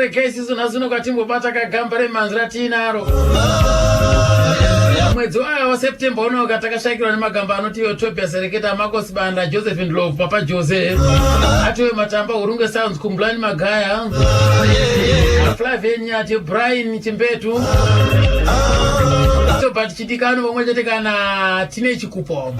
Regai sisu nhasi uno kwatimbobata kagamba remhanzi ratiinaro. Mwedzi wayo waSeptember unoka takashayikirwa nemagamba anoti iwe Tobias Reketa, Marcos Banda, Joseph Ndlovu, Papa Jose, Atiwe Matamba, Hurungwe Sounds, Kumbulani Magaya, Flavian Nyati, Brian Chimbetu, Tobert Chidikano pamwe chete kana tine Chikupo.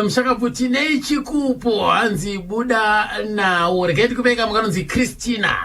Mushakaputi nei chikupo hanzi buda nawo regai tikupeka mukanonzi Christina.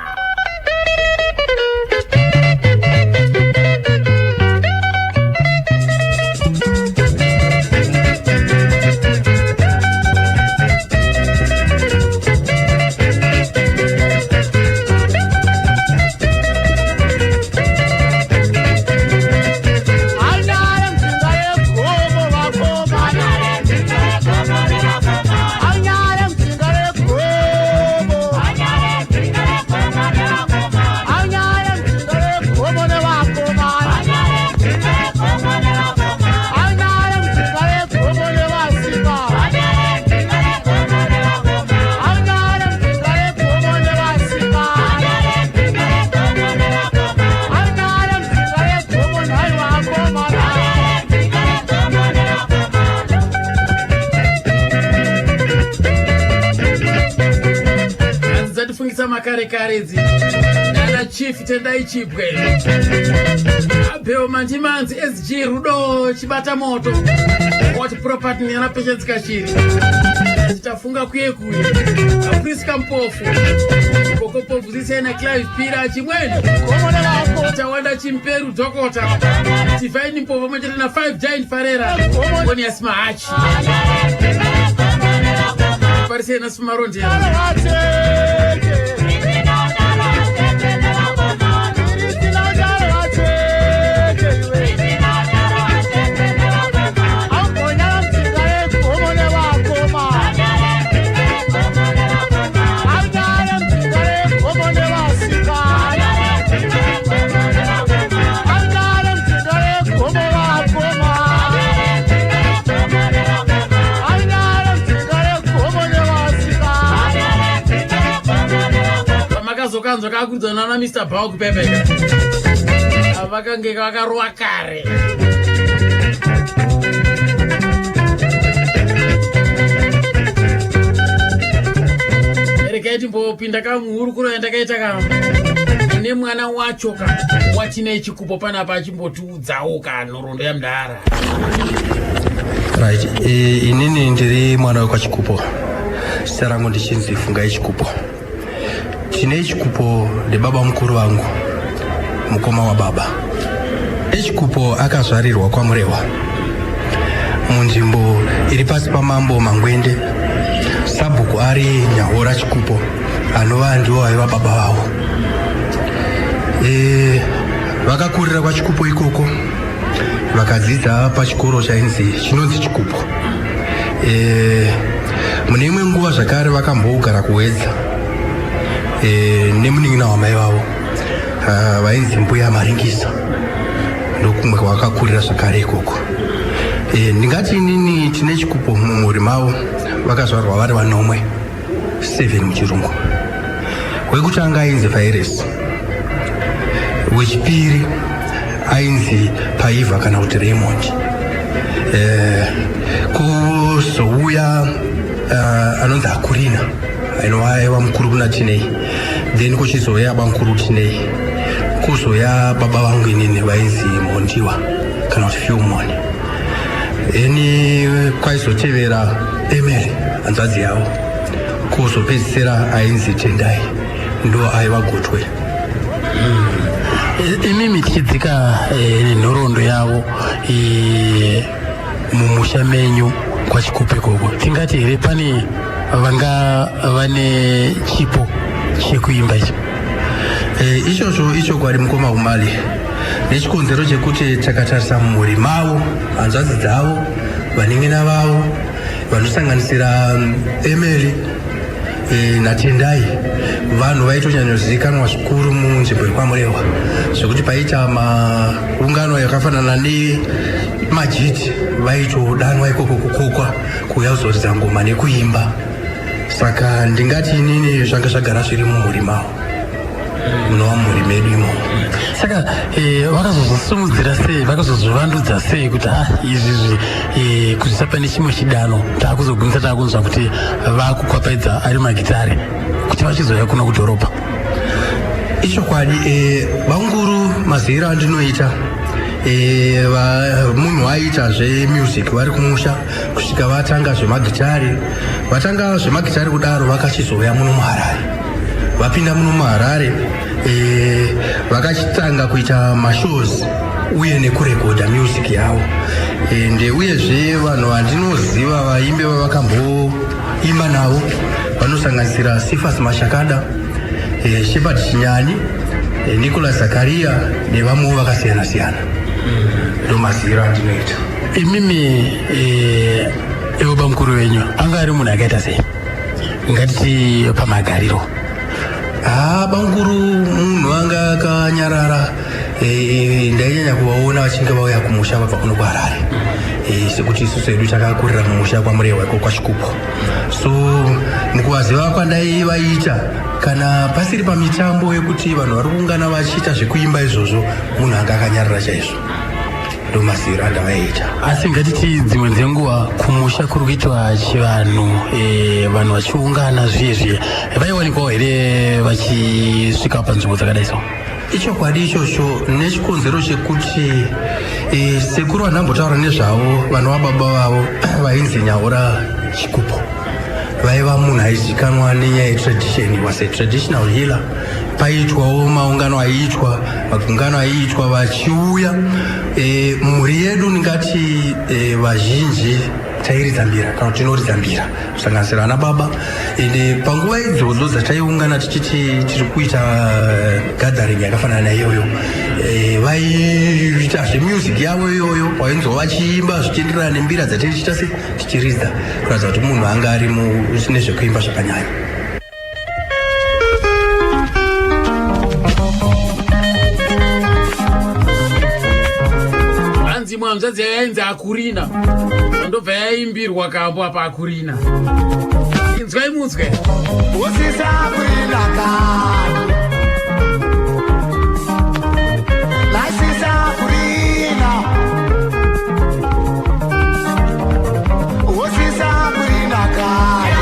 Dzandifungisa makare kare idzi nana Chief Tendai Chibwe, Abel Mandimanzi, SG Rudo Chibata Moto, What Property nana Patience Kashiri, Tafunga kuye kuye, Priska Mpofu, Kokopofu Zisena, Clive Pira Chimweni, Tawanda Chimperu, Dhokota Divine Mpofu pamwe chete na 5 Giant Farera, Bonias Mahachi, Parisena Sumarondera. Pamakazokanzwa kakurudzwa nana Mr Bao kupepeka vakange vakarowa kare. Regai timbopinda kamuhurukuro yandakaita ka nemwana wacho ka watine chikupo panapa achimbotiudzawo ka nhoroondo yamudhara. Right, inini ndiri mwana wekwaChikupo, zita rangu ndichinzi Fungai Chikupo. Tine Chikupo ndebaba mukuru vangu, mukoma wababa. Chikupo akazvarirwa kwaMurewa, munzvimbo iri pasi pamambo Mangwende, sabhuku ari Nyahora Chikupo, anova ndivo vaiva baba vavo. Vakakurira kwaChikupo ikoko, vakadzidza pachikoro chainzi chinonzi Chikupo. Mune imwe nguva zvakare vakambogara kuWedza nemunin'ina wamai vavo, vainzi Mbuya Maringisa, ndokumwe kwavakakurira zvakare ikoko. Ndingati inini tine Chikupo mumhuri mavo vakazvarwa vari vanomwe, 7 muchirungu. Wekutanga ainzi Virus, wechipiri ainzi Paivha kana kuti Raymond, kuzouya anonzi Akurina, inova aiva mukuru kuna Tinei, then kuchizouya bamukuru Tinei, kuzouya baba vangu inini vainzi Mondiwa kana kuti Filmon, then kwaizotevera Emily, hanzvadzi yavo, kuzopedzisira ainzi Tendai, ndo aiva gotwe. Imimi tichidzika nenhoroondo yavo, mumusha menyu kwaChikupo ikoko, tingati here pane vanga vane chipo chekuimba ichi? Ichocho ichokwadi, mukoma Umali, nechikonzero chekuti takatarisa mumhuri mavo, hanzvadzi dzavo, vanin'ina vavo vanosanganisira Emily naTendai, vanhu vaitonyanyozivikanwa zvikuru munzvimbo yekwaMurewa, zvekuti paita maungano yakafanana nemajiti vaitodanwa ikoko, kukokwa kuuya kuzoridza ngoma nekuimba. Saka ndingati inini zvanga zvagara zviri mumhuri mavo, munova mumhuri medu imomo. Saka vakazozosimudzira sei, vakazozvivandudza sei kuti ha izvizvi kuzvisa pane chimwe chidano, taakuzogumisa taakunzwa kuti vaakukwapaidza ari magitare kuti vachizouya kuno kudhorobha? Ichokwadi, vanguru maziviro andinoita, munhu aiita zvemusic vari kumusha kusvika vatanga zvemagitare. Vatanga zvemagitare kudaro, vakachizouya muno muHarare. Vapinda muno muHarare, vakachitanga kuita mashows uye nekurekodha music yavo. Ende uyezve vanhu vandinoziva vaimbi vavakamboimba navo vanosanganisira Sifas Mashakada, Shepard Chinyani, Nicolas Zakaria nevamwewo vakasiyana siyana. Ndo maziviro andinoita. Imimi, ivo bamukuru venyu anga ari munhu akaita sei, ngatiti pamagariro? Ha, bamukuru munhu anga akanyarara. Ndainyanya kuvaona vachinge vauya kumusha vabva kuno kuHarare, sekuti isusu hedu takakurira mumusha kwaMurewa iko kwaChikupo. So mukuvaziva kwandaivaita, kana pasiri pamitambo yekuti vanhu vari kuungana vachiita zvekuimba izvozvo, munhu anga akanyarara chaizvo. Ndo maziviro andavaiita. Asi ngatiti dzimwe dzenguva kumusha kuri kuitwa chivanhu, vanhu vachiungana zviye zviye, vaiwanikwawo here vachisvika panzvimbo dzakadai so? Ichokwadi ichocho, nechikonzero chekuti sekuru vandambotaura nezvavo, vanova baba vavo vainzi Nyaura Chikupo, vaiva munhu aizikanwa nenyaya yetradition, was a traditional healer. Paiitwawo maungano aiitwa, magungano aiitwa, vachiuya. Mhuri yedu ndingati vazhinji tairidza mbira kana kuti tinoridza mbira, kusanganisira ana baba. Ende panguva idzodzo dzataiungana tichiti tiri kuita gathering yakafanana naiyoyo, vaiita zvemusic yavo iyoyo, wainzwa vachiimba zvichienderana nembira dzataichiita se tichiridza, kuratidza kuti munhu anga ari nezvekuimba zvakanyanya. Hanzi imwe hanzvadzi yainzi Akurina, ndobva yaimbirwa kambo apa. Akurina, inzwai munzwe. Usisakurina kani nasisakurina, usisakurina kani.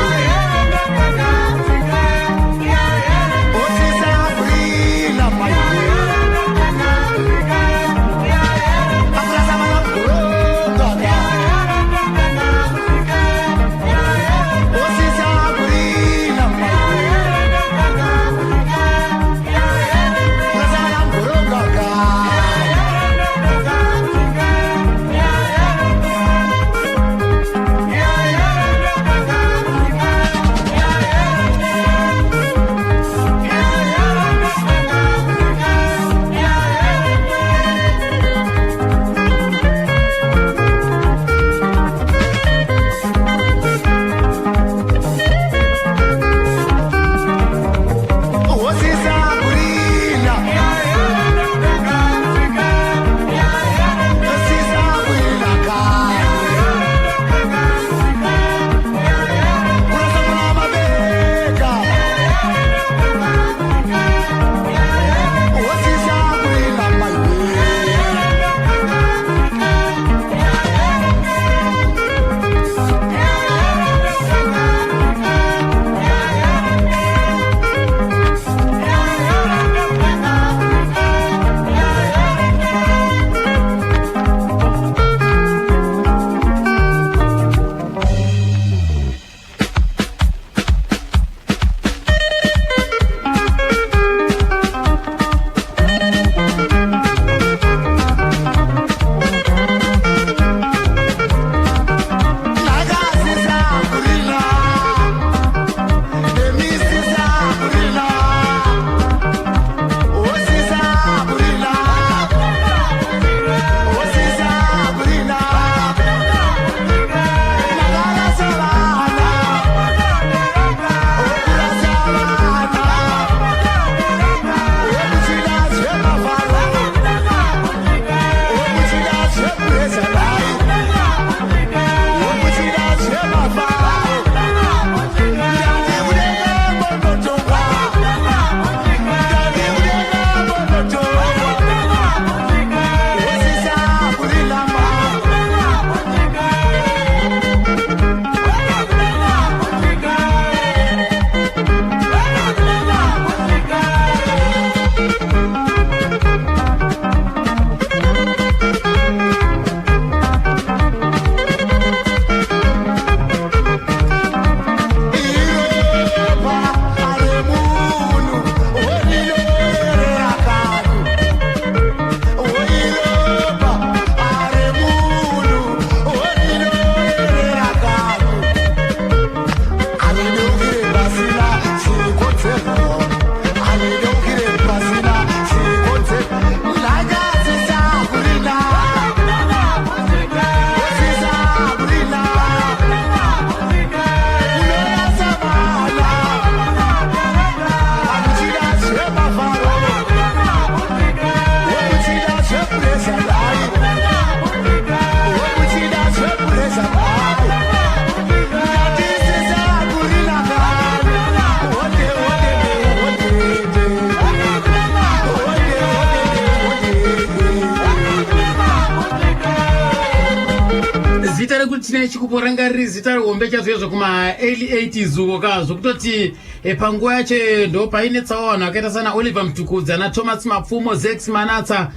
Tine Chikupo ranga riri zita rihombe chaizvo izvo kuma early 80s uko ka, zvokutoti panguva yacho ndo painetsawo vanhu vakaita sana Oliver Mtukudzi, ana Thomas Mapfumo, Zex Manatsa.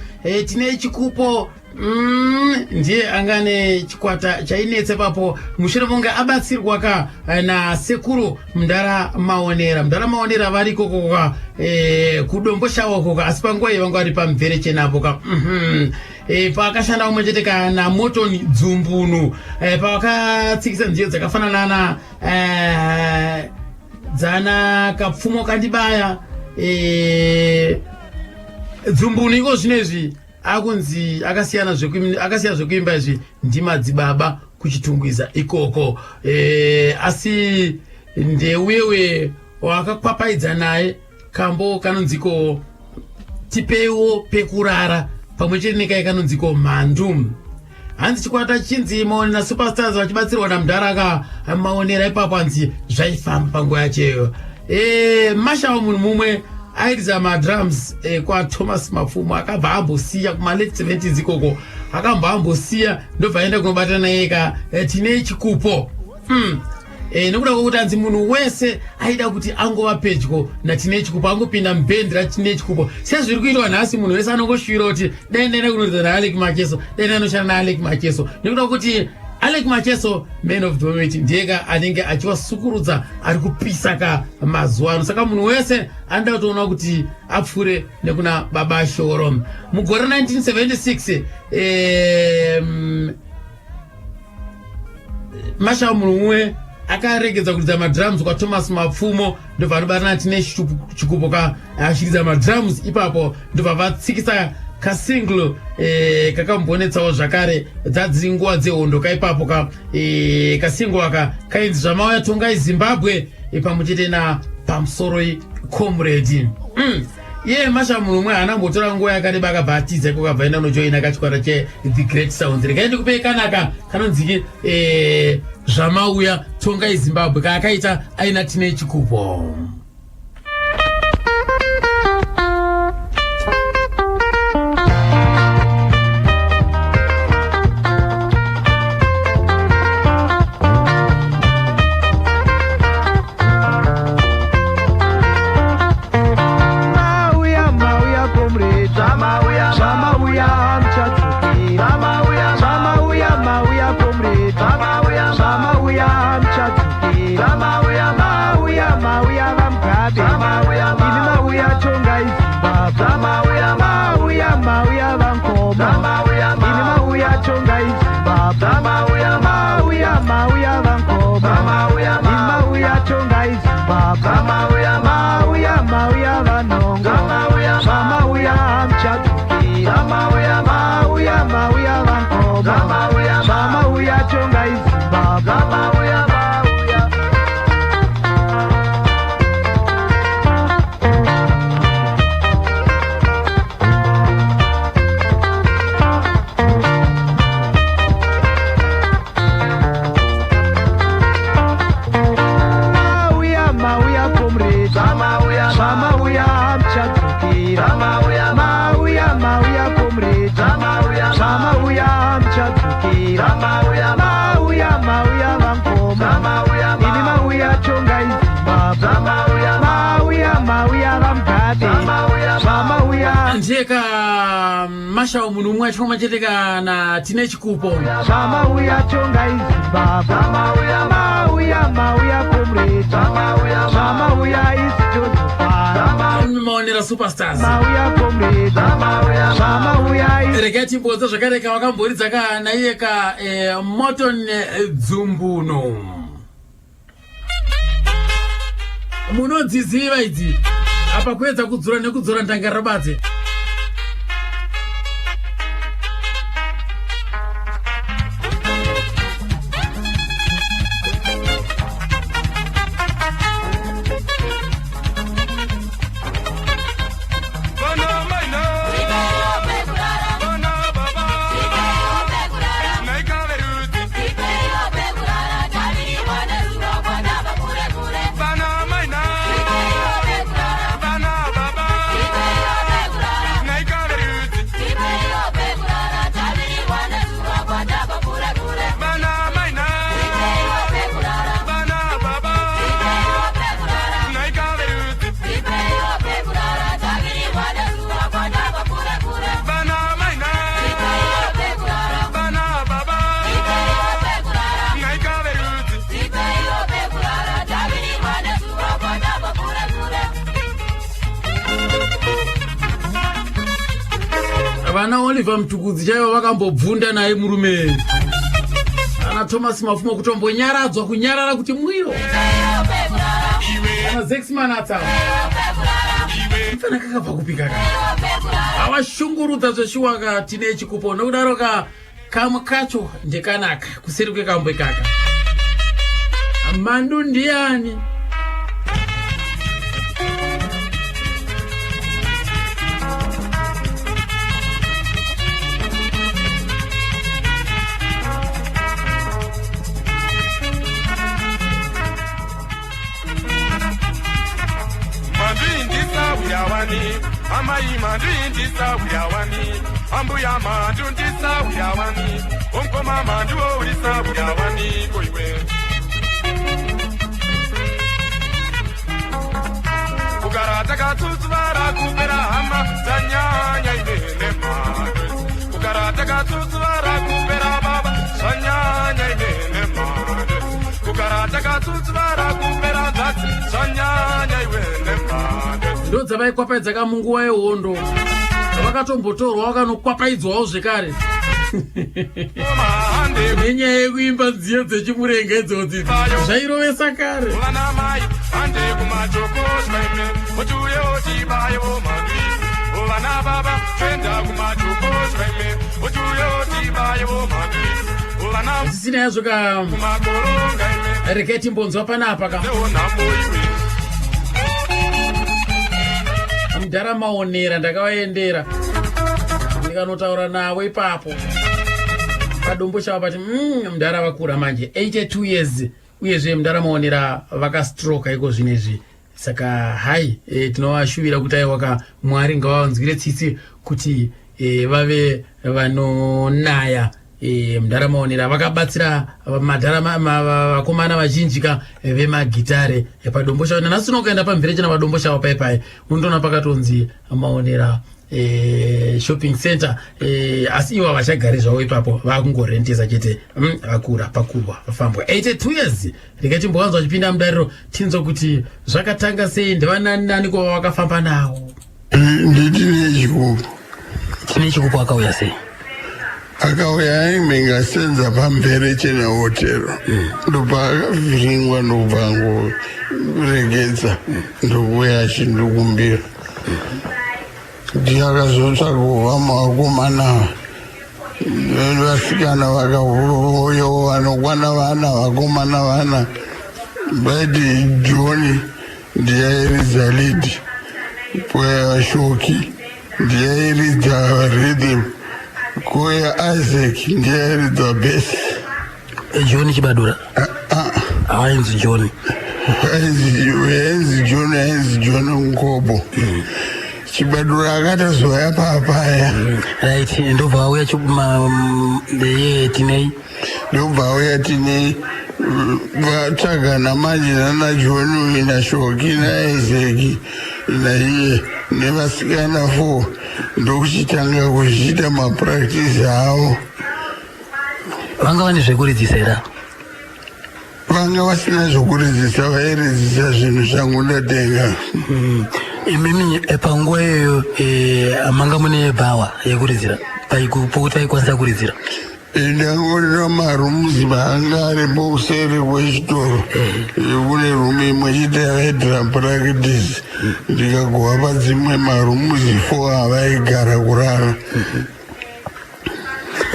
Tine Chikupo ndiye anga nechikwata chainetsa ipapo, mushure monge abatsirwa ka nasekuru Mndara Maonera. Mndara Maonera vari ikoko ka kuDomboshawa uko ka, asi panguva iyi vanga vari paMverechenapo ka. Paakashanda umwe chete kana Morton Dzumbunu, pavakatsikisa nziyo dzakafanana na dzana Kapfumo Kandibaya. Dzumbunu iko zvino izvi akunzi akasiyana akasiya zvekuimba izvi, ndimadzibaba kuChitungwiza ikoko. Asi ndeuyewe wakakwapaidza naye kambo kanonziko Tipeiwo Pekurara, pamwe chete nekai kanonziko Mhandu. Hanzi chikwata chinzi Maonera Superstars, vachibatsirwa namudhara ka Maonera ipapo, hanzi zvaifamba panguva yacheyo. Mashawo munhu mumwe airidza madrums kwaThomas Mapfumo, akabva ambosiya kumalate 70s ikoko, akambva ambosiya ndobva aenda kunobatana naye ka Tine Chikupo. Nekuda kwekuti hanzi munhu wese aida kuti angova pedyo naTine Chikupo, angopinda mubhendi raTine Chikupo, sezviri kuitwa nhasi. Munhu wese anongoshuvira kuti dai ndaenda kunoridza naAlec Macheso, dai ndanoshanda naAlec Macheso, nekuda kwekuti Alec Macheso, man of the moment, ndiyeka anenge achiwasukurudza, ari kupisa ka mazuva ano. Saka munhu wese anoda kutoona kuti apfuure nekuna Baba Shoro. Mugore 1976 Mashawo munhu akaregedza kuridza madrums kwaThomas Mapfumo, ndobva anobatana Tine Chikupo ka, achiridza madrums ipapo, ndobva vatsikisa kasingle kakambonetsawo zvakare. Dzadziri nguva dzehondo kaipapo ka. Kasingle aka kainzi Zvamauya Tongai Zimbabwe, pamwe chete na Pamusoroi Comrade. Iye Masha munhu umwe haana kumbotora nguva yakareba, akabva atiza iko, kabva enda unojoina kachikwata che The Great Sounds. Regai ndikupei kanaka kanonziki Zvamauya Tongai Zimbabwe, kaakaita aina Tine Chikupo. Mauya, mauya comrade, zvamauya muchadzokera. Zvamauya, mauya comrade, zvamauya muchadzokera. Mauya, mauya vaMugabe, imi mauya tongai Zimbabwe. Mauya, mauya vaNkomo, imi mauya tongai Zimbabwe. Mauya, mauya vaNkomo, imi mauya tongai Zimbabwe. Mauya, mauya vaNhongo, zvamauya muchadzokera. Mauya, mauya vaNkomo, zvamauya tongai Zimbabwe. Mauya, mauya comrade, zvamauya muchadzokera. Mauya, mauya comrade, zvamauya muchadzokera. Mauya, mauya vaNkomo, imi mauya tongai Zimbabwe. Mauya, mauya vaMugabe, zvamauya. Ndiyeka Mashawo munhu umwe achifamba chete kana Tine Chikupo. Zvamauya tongai Zimbabwe. Mauya, mauya comrade, zvamauya isi tozofara. Maonera Superstars. Mauya comrade, zvamauya isi. Regai timbodza zvakare ka wakamboridza ka naiye ka Morton Dzumbuno. Munodziziva idzi apa, kuedza kudzura nekudzora ndangariro badze. Vana maina, vana baba, naikaverudzi. Vana maina, vana baba. Vana Oliver Mtukudzi chaivo vakambobvunda naye murume. Ana Thomas Mafumo kutombonyaradzwa kunyarara kuti mwiro. Ana Zex Manatsa. Mfana kakabva kupi kaka? Avashungurudza zveshuwa ka tine chikupo nokudaro ka kamwe kacho ndekanaka kuseri kwekambo ikaka. Mandu ndiani? Mandindisa uyawani, amai mandindisa uyawani, ambuya mandundisa uyawani, omkoma mandiwoulisa uyawani koiwe. Kugara takatsutsuvara kupera hama dzanyanya imene mhando. Kugara takatsutsuvara kupera baba zvanyanya imene mhando. Kugara takatsutsuvara kupera nzadzi zvanyanya iwene mhando. Ndo dzavaikwapaidza kamunguva yehondo vakatombotorwa vakanokwapaidzwawo zvekare Mahande nenyaya yekuimba nziyo dzechimurenga idzodzi zvairovesa kare. Vana mai hande kumajoko zvaime otiuye otibayewo mandisi. Vana baba toenda kumajoko zvaime otiuye otibayewo mandisi. Vana Zvisina yazvo ka kumakoronga ime regai timbonzwa panapa ka neonhamo iwe. Mudhara Maonera ndakavaendera ndikanotaura navo ipapo padombo chavo pati mudhara vakura manje 82 years uyezve mudhara Maonera vakastroka iko zvinezvi saka hai tinovashuvira kuti aiwa ka Mwari ngavavanzwire tsitsi kuti vave vanonaya. Mudhara Maonera vakabatsira madhara vakomana vazhinji ka vemagitare padombo chavo. Nanhasi unokaenda pamverechena padombo chavo paipai unotoona pakatonzi Maonera shopping center, asi ivo havachagari zvavo ipapo, vakungorentesa chete. Vakura pakurwa vafambwa 82 years. Regai timbowanzwa vachipinda mudariro tinzwa kuti zvakatanga sei, ndevanani nani kuva vakafamba navo. Nditine Chikupo. Tine Chikupo akauya sei? Akauya aimenga senza paMverechena hotero, ndopaakavhiringwa ndobva angoregedza ndokuuya achindikumbira. Ndiyakazotsvaga vakomana vasikana vakauyawo vanokwana vana, vakomana vana vaiti Johni ndiyairidza lead, kuya Shoki ndiyairidza rhythm, kuya Isaac ndiyairidza bass. John Chibadura ainzi John? Ainzi John, ainzi John Nkobo. Chibadura akatozoya papaya. Right, ndobva auya ye Tinei. Ndobva auya Tinei, vatsvagana manje nana John uyu naShoki naIsaac naiye nevasikana four, ndokuchitanga kuchiita mapractice avo. Vanga vane zvekuridzisa here? Vanga vasina zvokuridzisa, vairidzisa zvinhu zvangu ndatenga. Imimi panguva iyoyo manga mune bhawa yekuridzira pokuti vaikwanisa kuridzira? Ndangorira marooms maanga aripo kuseri kwechitoro, kune room imwe chete yavaitira practice, ndikagovapa dzimwe marooms four avaigara kurara.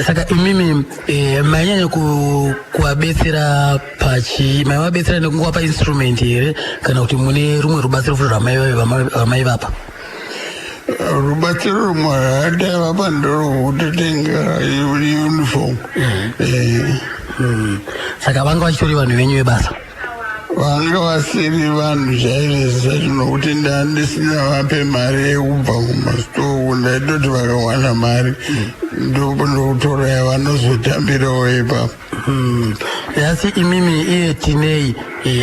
Saka imimi mainyanya kuvabetsera pachi? Maivabetsera nekunguvapa instrument here kana kuti mune rumwe rubatsiro futi rwamaivapa? Rubatsiro rumwe rwataivapa ndorwokutotenga uniform. Saka vanga vachitori vanhu venyu vebasa? Vanga vasiri vanhu chaizvo nokuti ndandisina vape mari yekubva kumastoko. Ndaitoti vakawana mari ndokutora yavanozotambirawo ipapo. Asi imimi, iye Tinei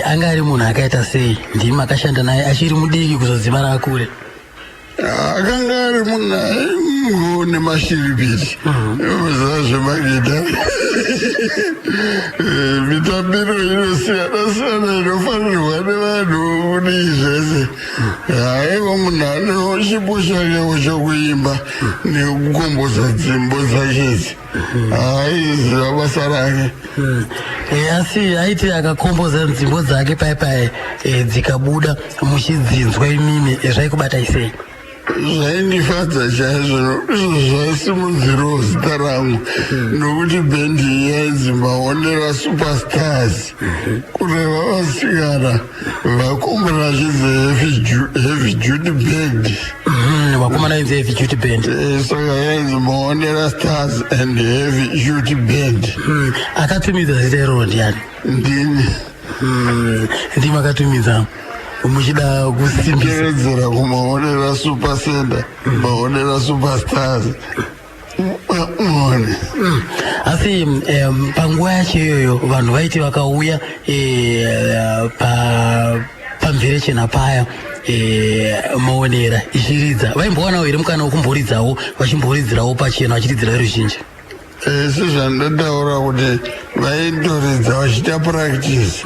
anga ari munhu akaita sei? Ndimi makashanda naye achiri mudiki kuzodzimara akure. Akanga ari munhu aingo nemashiripiti zva zvemagita. Mitambiro inosiyana siyana inofanirwa nevanhu kudii zvese. Haiwa, munhu anewo chipo chakewo chokuimba nekukomboza dzimbo dzachedzi, aiziva basa rake. Asi aiti akakomboza nzimbo dzake pai pai, dzikabuda muchidzinzwa imimi, zvaikubatai sei? Zvaindifadza chaizvo. Izvo zvaisimudzirawo zita rangu, nokuti bhendi iyi yainzi Maonera Superstars, kureva vasikana vakomana vachinzi Heavy Duty Band. Vakomana inzi Heavy Duty Band. Saka yainzi Maonera Stars and Heavy Duty Band. Akatumidza zita iroro ndiani? Ndini. Ndimi akatumidza muchida kusimbisa. Teredzera kuMaonera Super Center, Maonera Superstars one. Asi panguva yacho iyoyo vanhu vaiti vakauya pamverechena paya, Maonera ichiridza, vaimbowanawo here mukana wekumboridzawo, vachimboridzirawo pachena, vachiridzira veruzhinji? Sezvandataura kuti vaitoridza vachiita practice,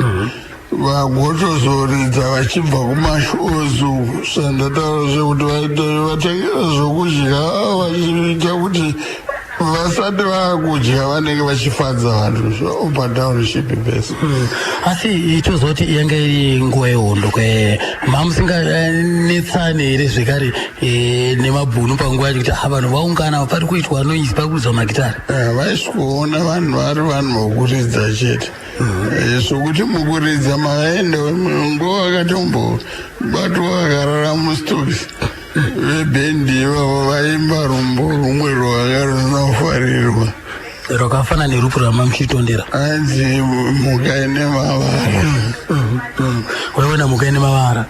vagotozoridza vachibva kumashows uku. Zvandataura zvekuti vaitengera zvokudya, vachiita kuti vasati vaakudya vanenge vachifadza vanhu zvaupatownship pese. Asi tozoti yanga iri nguva yehondo, kwe mamusinganetsani here zvekare nemabhunu panguva yacho, kuti ha, vanhu vaungana, pari kuitwa noise, pari kuridzwa magitari? Vaisikuona vanhu vari vanhu vokuridza chete. Sokuti mukuridza mavaenda, nguva vakatombobatwa vakarara mustokisi vebhendi ivavo, vaimba rumbo rumwe rwanga runofarirwa. Rwakafanana nerupu rwamamuchitondera? Anzi "Mhuka Ine Mavara". Waiona mhuka ine mavara.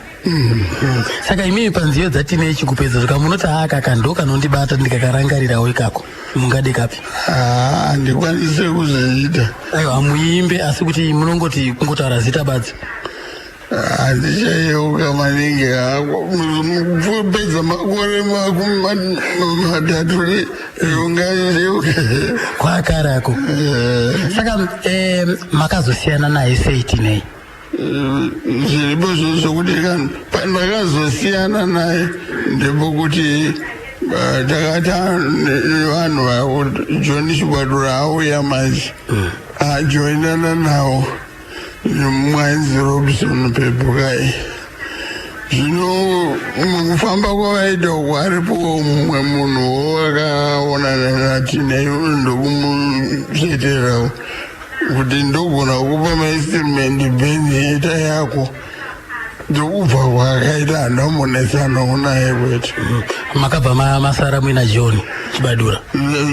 Saka imimi panziyo dzatine chikupedza zvika munoti aka ndo kanondibata, ndikakarangarirawo ikako, mungade kapi? Haa, handikwanise kuzviita. Aiwa, hamuimbe, asi kuti munongoti kungotaura zita badzi. Handichayeuka maningi hako. Kupedza makore 30 ungayeuka? Kwakarako. Saka makazosiyana naye sei Tinei? Zviripo zvokuti kana pandakazosiyana naye ndepekuti takata vanhu vavo, John Chibadura auya manje, ajoinana nawo mwainzi Robson Pepukai. Zvino mukufamba kwavaita uku, aripo mumwe munhu wakaonana naTinei, ndokumutsveterawo kuti ndogona kupa mainstrument, bhendi ita yako. Ndokubva kwakaita, handamonetsanawo naye kwete. Makabva masara muina John Chibadura.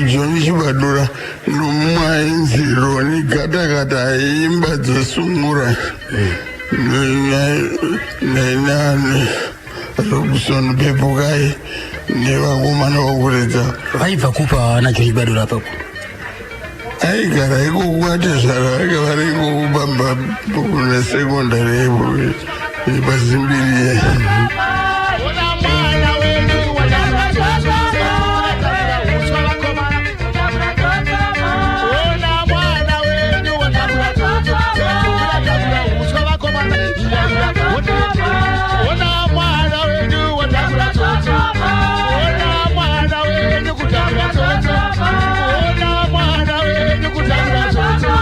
John Chibadura nomumwe ainzi Roni Gatakata, aiimba dzesungura, nainani Robson Pepukai nevakomana vokuridza. Vaibva kupa na John Chibadura apapo? Aigara ikoko kwatezvara vake vari ikoko pamba nesekondari paZimbiri. Ona mwana wedu watakura tsotso, takura uswa vakomana. Ona mwana wedu watakura tsotso, takura uswa vakomana. Ona mwana wedu watakura tsotso, ona mwana wedu kutakura tsotso, ona mwana wedu kutakura tsotso,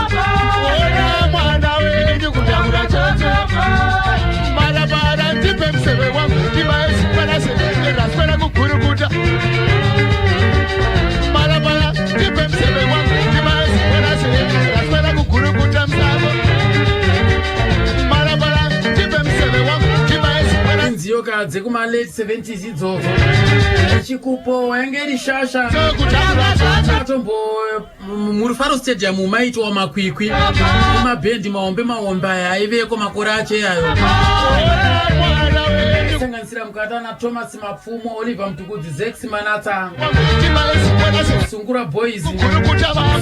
ona mwana wedu kutakura tsotso. Marabara, ndipe museve wangu, ndivaesipanase raswera kugurukuta. Marabara, ndipe museve wangu, ndivaesipanase raswera kugurukuta musango. Marabara, ndipe museve wangu, ndivaesipanase. Nziyoka dzekuma-late 70s idzodzo, Chikupo wainge iri shasha. Atombo muRufaro Stadium maitwa makwikwi emabhendi mahombe mahombe aya aiveko makore acho iyayo, sanganisira mukati ana Thomas Mapfumo, Oliver Mtukudzi, Zex Manatsa, Sungura Boys,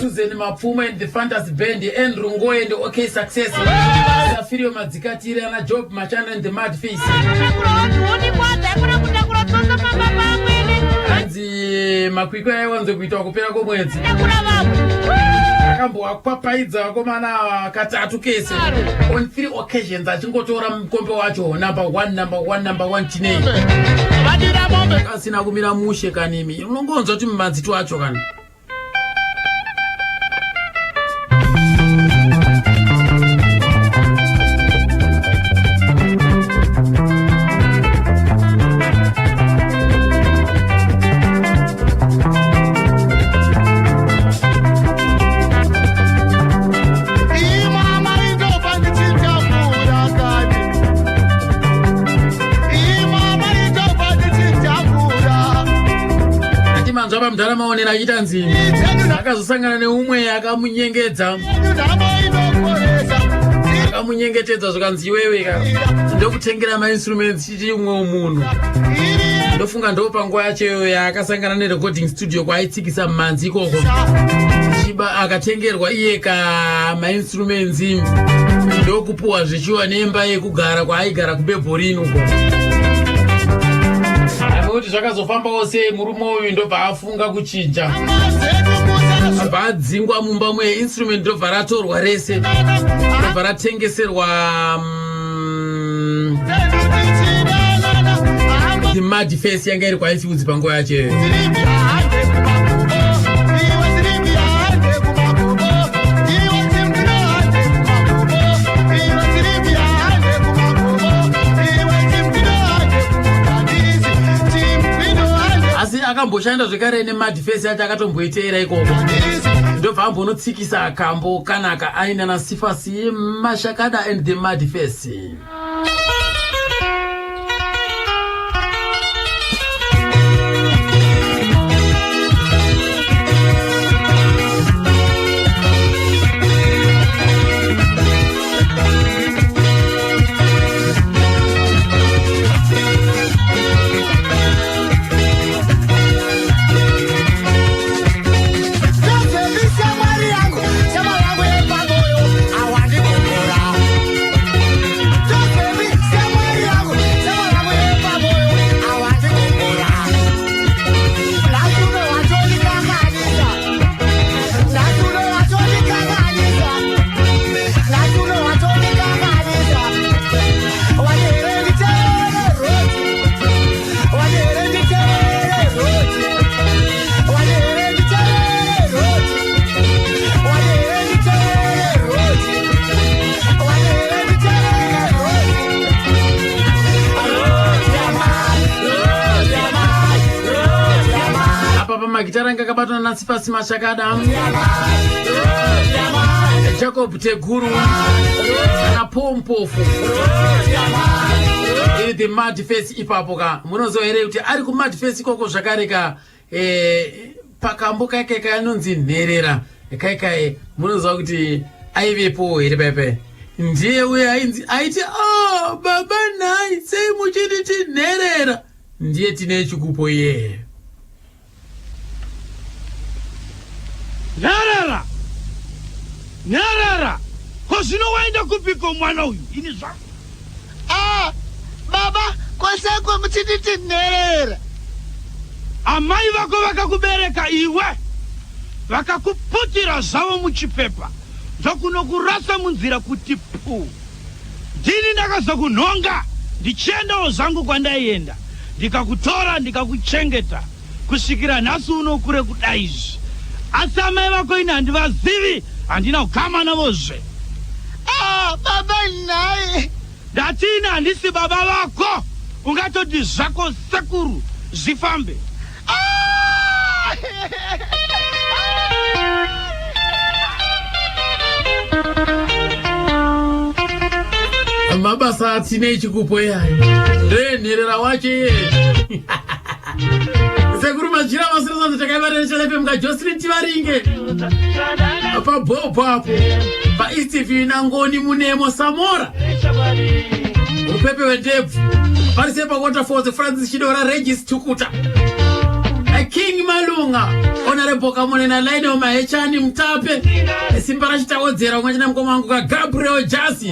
Susan Mapfumo and the Fantasy Band, Andrew Ngoe and OK Success, Safirio Madzikatiri, ana Job Machana and the Mad Face. Makwikwi aiwanze kuitwa kupera kwomwedzi. Akamboakwapaidza vakomana ava katatu kese on three occasions achingotora mukombe wacho number one, number one, number one. Tinei asina kumira mushe kanimi, unongonzwa kuti mumadzito acho kana Manzwa pamudhara maonera achiita nzini, akazosangana neumwe akamunyengedza, akamunyengetedza, zvikanzi iwewe ka ndokutengera mainstruments chichi umwe munhu. Ndofunga ndo panguva yacho iyoyo yaakasangana nerecording studio kwaaitsikisa mumanzi ikoko. Chiba akatengerwa iye ka mainstruments, ndokupuwa zvichiwa nemba yekugara kwaaigara kubebhorini uko. Kuti zvakazofambawo sei, murume uyu ndobva afunga kuchinja, abva adzingwa mumba muye, instrument ndobva ratorwa rese, ndobva ratengeserwa the Mad Face yanga iri kwaIfiudzi panguva yacho iyoyo. Asi akamboshanda zvekare neMad Face yacho, akatomboiteera ikoko, ndobva ambonotsikisa kambo kanaka aina naSifasi Mashakada and the Mad Face. Apa pamagitara anga akabatwa naSifasi Mashakada, Jacob Teguru na Paul Mpofu, iri the Mad Face ipapo ka. Munoziva here kuti ari kuMad Face ikoko zvakare ka, pakambo kake kanonzi Nherera kaikai, munoziva kuti aivepo here paipai? Ndiye uye ainzi aiti, "Oh baba nhai, sei muchiti tinherera?" Ndiye tine chikupo iyeye. Nherera, nherera, ko zvino waenda kupiko mwana uyu? Ini zvangu. Ah, baba, kwaseko muchinditi nherera? Amai vako vakakubereka iwe, vakakuputira zvavo muchipepa, ndokunokurasa munzira kuti pu. Ndini ndakazokunhonga ndichiendawo zvangu kwandaienda, ndikakutora ndikakuchengeta kusvikira nhasi uno kure kudaizvi. Asi amai vako ini handivazivi, handina kukama navozve. Ah, baba nhai. Ndati ini handisi baba vako, ungatoti zvako sekuru zvifambe. Ah! Mabasa atine chikupo iyayo, ndoyenherera wacho iye. Sekuru Majira Masirozanzi, takaivareneshelefm kaJoslin Tivaringe pabhobho apo paEastv nangoni Munemo Samora upepe wendebvu pari sepaWaterfalls, Francis Chidora, Regis Tukuta, King Malunga, Honorable Kamonena, Lionel Mahechani Mutape, simba rachitawodzera umwe china mukoma wangu kaGabriel Jasi,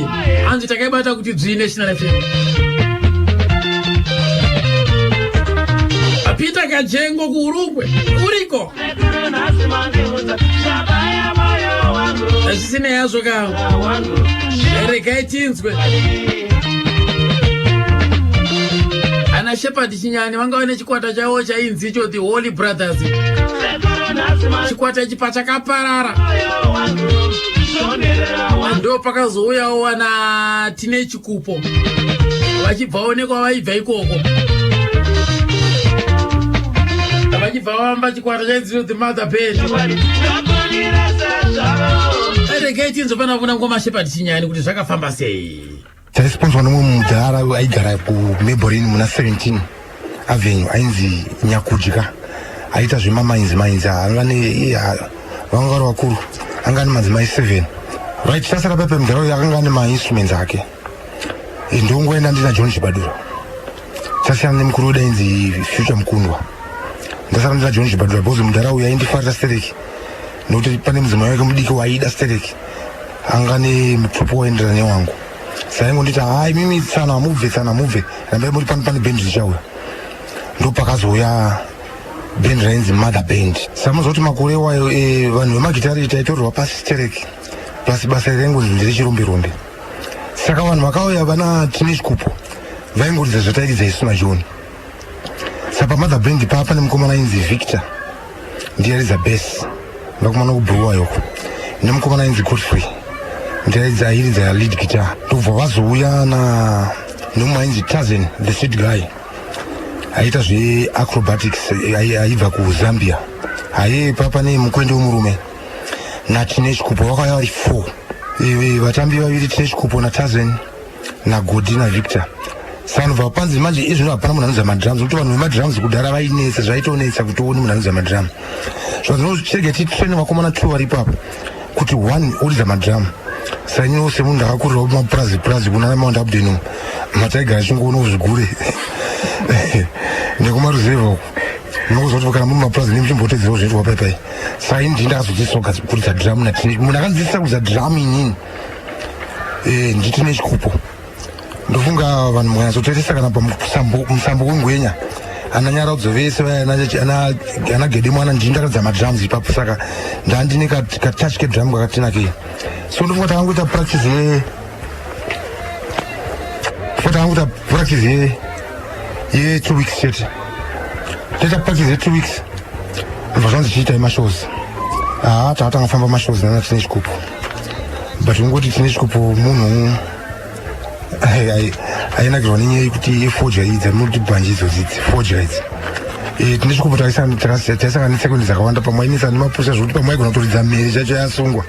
hanzi takaibata kuti dzvi National FM. Peter Kajengo kuUrungwe uriko. Zvisinei hazvo ka, regai tinzwe ana Shepard Chinyani. Vanga vane chikwata chavo chainzi icho the Holy Brothers. Chikwata ichi pachakaparara, ndo pakazouyawo vana Tine Chikupo, vachibvawo nekwavaibva ikoko, vachibva vamba chikwata chainzi the Mother Band. Regai tinzwe pana kuna ngoma Shepard Chinyani kuti zvakafamba sei. Taisponsorwa nemumwe mudhara aigara kuMabelreign muna 17 Avenue, ainzi Nyakudya. Aita zvemamainzi mainzi. Anga vanga vari vakuru, anga ane madzimai 7. Right, tasara pepe, mudhara uyu akanga ane mainstruments ake. Ndongoenda ndina John Chibadura, tasiyana nemukuru wedu ainzi Future Mukundwa. Ndasara ndina John Chibadura because mudhara uyu aindifarira stereki, nokuti pane mudzimai wake mudiki waida stereki, anga nemutupo waenderana newangu. Saingonditi, "Hai mimi tsana, mubve tsana, mubve, rambai muri pano, pane bhendi richauya." Ndo pakazouya bhendi rainzi Mother Band. Samuzoti makore iwayo vanhu vemagitari taitorerwa pasi stereki, pasi basa raingonzi nderechirombe-rombe. Saka vanhu vakauya vana Tine Chikupo vaingoridza zvatairidza isu naJohn. Saka paMother Band paa pane mukomana ainzi Victor, ndiye airidza bass, vakomana kuBhuruwa yoko, nemukomana ainzi Godfrey, ndiye airidza lead guitar. Ndobva vazouya na nemumwe ainzi Tazen the Street Guy, aita zveacrobatics, aibva kuZambia. Haye papa nemukwende wemurume naTine Chikupo vakauya vari four. Vatambi vaviri, Tine Chikupo naTazen, naGodi naVictor. Saka panzi manje izvino hapana munhu anodza madrums, nokuti vanhu vemadrums kudhara vainetsa, zvaitonetsa kuti uone munhu anodza madrum. Zvazinochinge titraine vakomana two vari ipapo kuti one oridza madrum. Sainiwo semunhu ndakakurirawo kumapurazi purazi kuna Mount Hampden umu, mataigara chingoona zvigure nekumaruzevha uku. Munokuziva kuti kana muri mapurazi nemuchimbotedzerawo zvinoitwa paipai. Saka ini ndii ndakazodzidziswa kuridza drum naTine. Munhu akandidzidzisa kuridza drum inini ndiTine Chikupo. Ndofunga vanhu mukanyatsotarisa kana pamusambo wengwenya, ana Nyaraudzo vese vaya, ana Gede mwana, ndini ndakaridza madrums ipapo. Saka ndandine katouch kedrum kakatinakei. So ndofunga takangoita practice ye funga takangoita practice ye 2 weeks chete. Taita practice ye 2 weeks, ndobva zvanzi chiitai mashows. Haa, takatanga kufamba mashows nana Tine Chikupo, but ungoti Tine Chikupo munhu ainakirwa nenyaya yekuti yefodya idzi, munoti bhanji idzodzi idzi, fodya idzi. Tine Chikupo taisangana netsekwende dzakawanda. Pamwe ainetsa nemapurisa zvokuti pamwe aigona kutoridza mhere chacho yasungwa,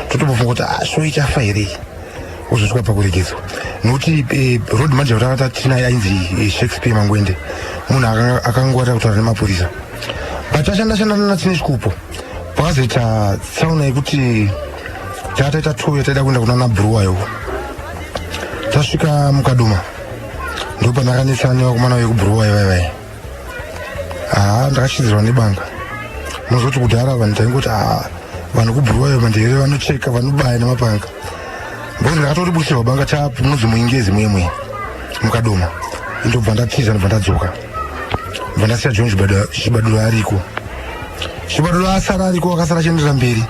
totombofunga kuti ah, show ichafa here iyi, wozosvika pakuregedzwa, nokuti road manager takata tinaye ainzi Shakespeare Mangwende, munhu akangwarira kutaura nemapurisa. But tashanda shanda nana Tine Chikupo, pakazoita tsaona yekuti takataita tour yataida kuenda kunana Bhuruwayo. Tasvika muKaduma, ndo pandakanetsana nevakomana vekuBhuruwayo vaivai. Haa, ndakashidzirwa nebanga. Munozoti kudhara vanhu taingoti, haa, vanhu kuBhuruwayo mandevere vanocheka, vanobaya nemapanga, because ndakatoribusirwa banga chapo munonzi muingezi muyemwe muKadoma. Ndobva ndatiza, ndobva ndadzoka, ndobva ndasiya John Chibadura ariko. Chibadura asara ariko, akasara achienderera mberi.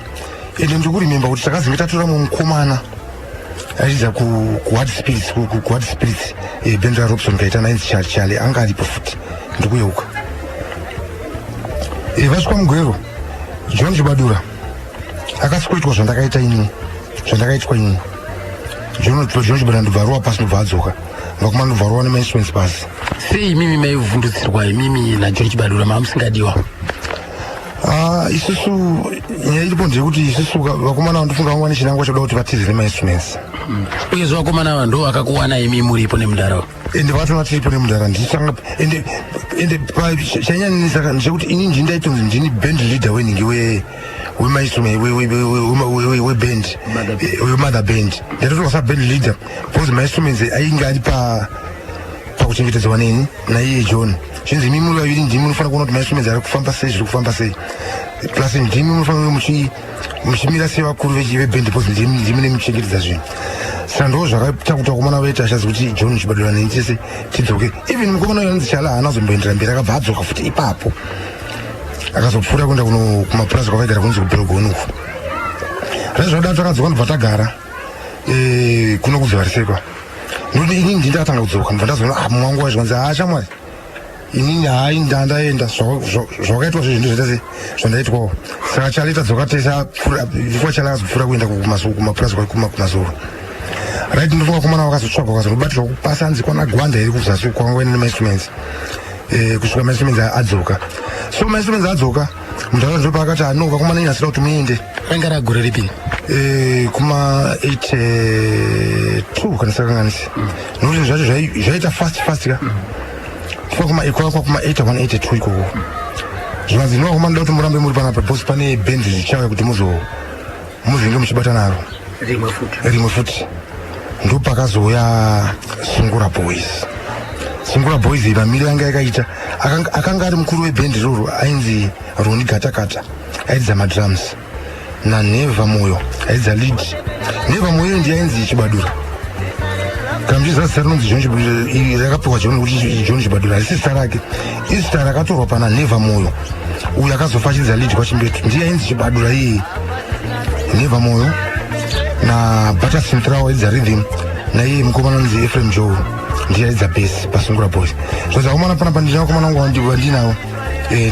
Ende ndikuremember kuti takazinge tatora mumwe mukomana airidza kuHard Spirits, kuHard Spirits, band raRobson Kaitana, ainzi Chale, anga aripo futi, ndikuyeuka. Vasvika mugwero, John Chibadura akasikoitwa zvandakaita inini, zvandakaitwa inini. John Chibadura ndobva arowa pasi, ndobva adzoka, vakomana ndobva arowa nemainstruments pasi. Sei imimi maivhundutsirwa imimi naJohn Chibadura maamusingadiwa? Ah, isusu nyaya iripo ndeyekuti isusu vakomana vandofunga vanga vane chinangwa choda kuti vatize nemainstruments. Uyezve vakomana ava ndo vakakuwana imi muripo nemudhara. Ende vakatoona tiripo nemudhara ndichisanga. Ende chainyanyisa ndechekuti ini ndini ndaitonzi ndini band leader weningi wemainstrument weband, wemother band. Ndaitotorwa saband leader because mainstruments ainge ari pa pakuchengetedzwa neni naiye John. Zvinzi imi muri vaviri ndimi munofanira kuona kuti mainstruments ari kufamba sei, zviri kufamba sei, plus ndimi munofanira kunge muchimira sevakuru veband because ndimi nemuchengetedza zvinhu. Saka ndo zvakaita kuti vakomana vaita ashazi kuti John Chibadura neni tese tidzoke. Even mukomana uyo anonzi Chala haana kuzomboendera mberi, akabva adzoka futi ipapo, akazopfuura kuenda kuno kumapurazi kwavaigara kunzi kuBelgon uku. Rezvadaro takadzoka ndobva tagara kuno kuDzivaresekwa. Ndokuti inini ndini ndakatanga kudzoka, ndobva ndazoona ah, mumwe wangu waizvanzi haa shamwari, inini hayi ndandaenda zvakaitwa zvezvi ndozvaita se zvandaitwawo. Saka Chale tadzoka tese apfuura kwa Chale akazopfuura kuenda kumapurazi kumasoro. Right, ndofunga vakomana vakazotsvagwa vakazonobatirwa kupasanzi kwana Gwanda iri kuzasi kwanga kuine nemainstruments, kusvika mainstruments adzoka. So mainstruments adzoka, mudhara ndopaakati ano vakomana inasira kuti muende. Rainga ragore ripi? Kuma 82 kana sakanganisi, nokuti zvacho zvaita fast fast ka. Kuma kwakwa kuma 81 82 ikoko. Zvikanzi no vakomana, ndoda kuti murambe muri panapa because pane bhendi zvichauya kuti muzvinge muchibata naro rimwe futi. Rimwe futi. Ndopakazouya Sungura Boys. Sungura Boys iyi pamiri yanga yakaita akanga ari mukuru webhendi iroro ainzi Roni Gatakata, airidza madrums, naNeva Moyo airidza lead. Neva Moyo ndiye ainzi Chibadura. Kana muchiziva zita rinonzi John Chibadura, iri rakapiwa John kuti John Chibadura harisi zita rake, izita rakatorwa pana Neva Moyo uyo akazofa achiridza lead kwaChimbetu, ndiye ainzi Chibadura iyeye Neva Moyo. Na Bata Central airidza rhythm, naiye mukomana anonzi Ephraim Joe ndiye airidza bass paSungura Boys. Zvanzi akomana, panapa ndina vakomana vangu vandinawo,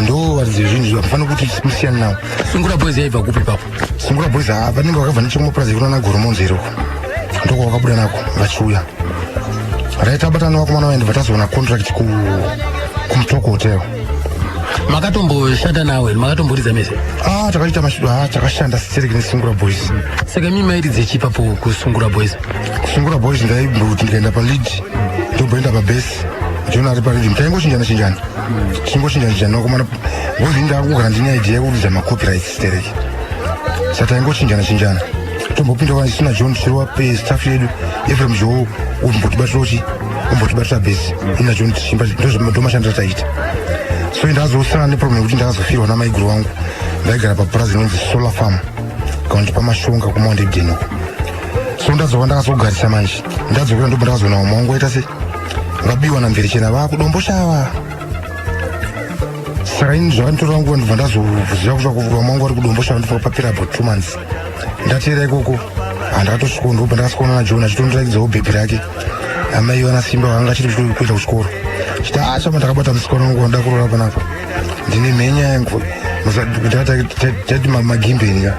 ndo varidzi vezvinhu izvi, vafanira kuti musiyane nawo. Sungura Boys yaibva kupi ipapo? Sungura Boys haa vanenge vakabva nechekumapurazi ekunana Goromonzi iroko, ndoko vakabuda nako vachiuya. Right, tabatana vakomana vaenda, bva tazoona contract kuMutoko Hotel. Makatomboshanda nawo here? Makatomboridza mese? Ah, takaita takashanda stereki neSungura Boys. Saka imi mairidze chi ipapo kuSungura Boys? Sungura Boys ndaimboti ndikaenda palead, ndomboenda pabass, John ari parhythm, taingochinjana chinjana, tichingochinjana chinjana vakomana, because ndakugara ndine idea yekuridza macopyrights stereki. Saka taingochinjana chinjana, tombopinda isina John tichirova staff yedu, Ephraim Joe umbotibatira uchi umbotibatira bass, ina John tichimba. Ndomashandiro taita. So ndazosangana neproblem yekuti ndakazofirwa namaiguru vangu vaigara papurazi inonzi Solar Farm, kana kuti paMashonga kuMount Eden uko. So ndadzoka, ndakazogarisa manje ndadzokera, ndobva ndakazoona vamwe vangu vaita se vabiwa namverichena vakuDomboshava. Saka ini zvakanditorera nguva, ndobva ndazoziva kuti vamwe vangu vari kuDomboshava. Ndofunga papera about 2 months ndateera ikoko, handakatosvikawo, ndobva ndakasvikaona naJohn achitondirakidzawo bhebhi rake, amai vana Simba vanga achiri kuenda kuchikoro, chiti achama ndakabata musikana wangu wanoda kuroora panapa, ndine mhenya yangu tati magimbeni ka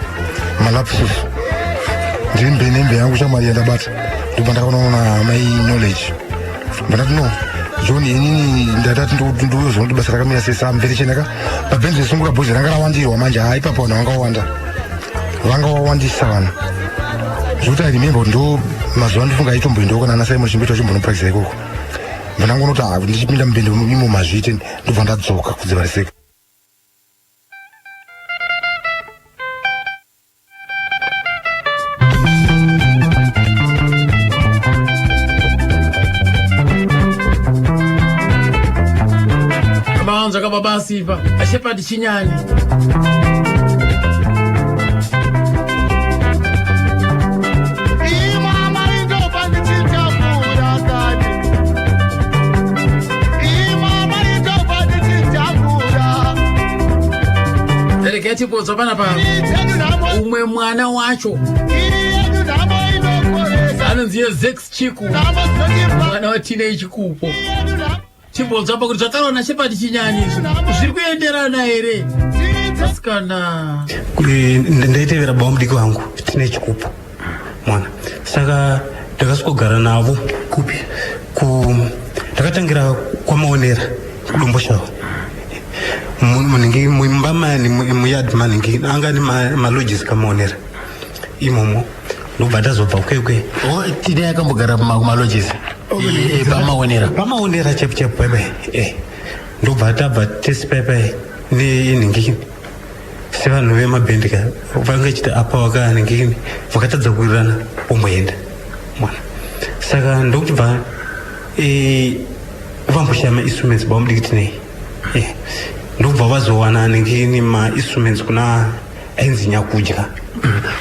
malapsus, ndiri mbenembe yangu shamwari yandabata. Ndobva ndakaona amai Knowledge, ndakati no John, inini ndatati ndiuzoona kuti basa rakamira sei. Samvere chenaka pabhenzi reSungura Boys ranga rawandirwa manje. Haa, ipapo vanhu vanga wawanda, vanga wawandisa vanhu zvekuti I remember kuti ndo mazuva ndifunga aitomboendawo kana ana Simon Chimbeto achimbonopractisa ikoko. Ndonangonoti ha ndichipinda mubhende imo mazviite, ndobva ndadzoka kuDzivariseka. Mawanzo kababa Siva aShepard Chinyani. Imama indoba ndichitambura kani, imama indoba ndichitambura. Regai tipodzwa panapa. Yedu nhamo, umwe mwana wacho iri yedu nhamo inokoresa. anonzi Zex Chiku, Nhamo dzinotipa mwana waTinei Chikupo. yedu nhamo. Timbonzwa pa kuti zvataurwa naShepard Chinyani izvi zviri kuenderana here, asikana? Ndaitevera baba mudiki wangu Tine Chikupo mwana. Saka ndakasvikogara navo kupi ku ndakatangira kwaMaonera kuDomboshava, munenge muimba mani muyard manenge anga ane malodges kaMaonera imomo, ndobva ndazobva Kwekwe. Tine yakambogara kumalodges paMaonera? PaMaonera chepo chepo pepe, ndobva tabva tese pepe nenhingini sevanhu vemabhendi ka vanga chiti apa vakanhingini vakatadza kuwirirana vomboenda mwana. Saka ndokutibva vamboshaya mainstruments baba mudiki Tinei, ndobva vazowana ningini mainstruments kuna Ainzi Nyakudya.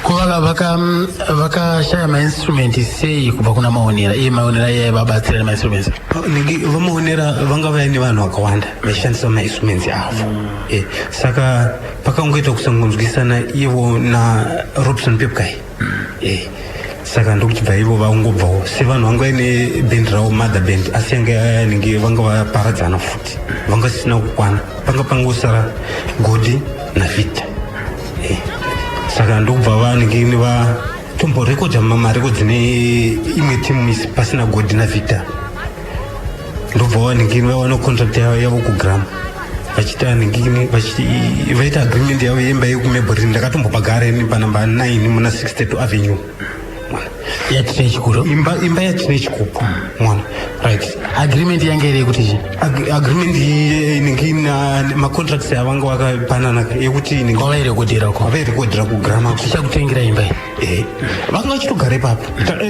Ko vakashaya mainstrument sei kubva kuna Maonera? Iye Maonera iye aivabatsira nemainstruments. Nenge vaMaonera vanga vaine vanhu vakawanda vaishandisa mainstruments avo. Saka pakangoita kusangonzwisana ivo naRobson Pepkai. Saka ndokuchibva ivo vangobvawo sevanhu vanga vaine band ravo, Mother Band, asi yanga yanenge vanga vaparadzana futi, vanga sisina kukwana, panga pangosara Godi naVictor. Saka ndokubva vanenge vatomborekodha marekodzi neimwe timu isi pasina Godi naVictor. Ndobva vanenge vawana contract yavo kuGramma, vachiita ningini, vaita agreement yavo yemba yekuMabelreign. Ndakatombopagara ini panamba 9 muna 62 Avenue. Yatine Chikuru. Imba yatine Chikupo mwana, right. Agreement yange iri yekuti chii? Agreement inenge ina macontracts avanga vakapanana yekuti Kwavairekodhera ko? Vairekodhera kuGramma. Tichakutengera imba iyi. Vanga vachitogara ipapo.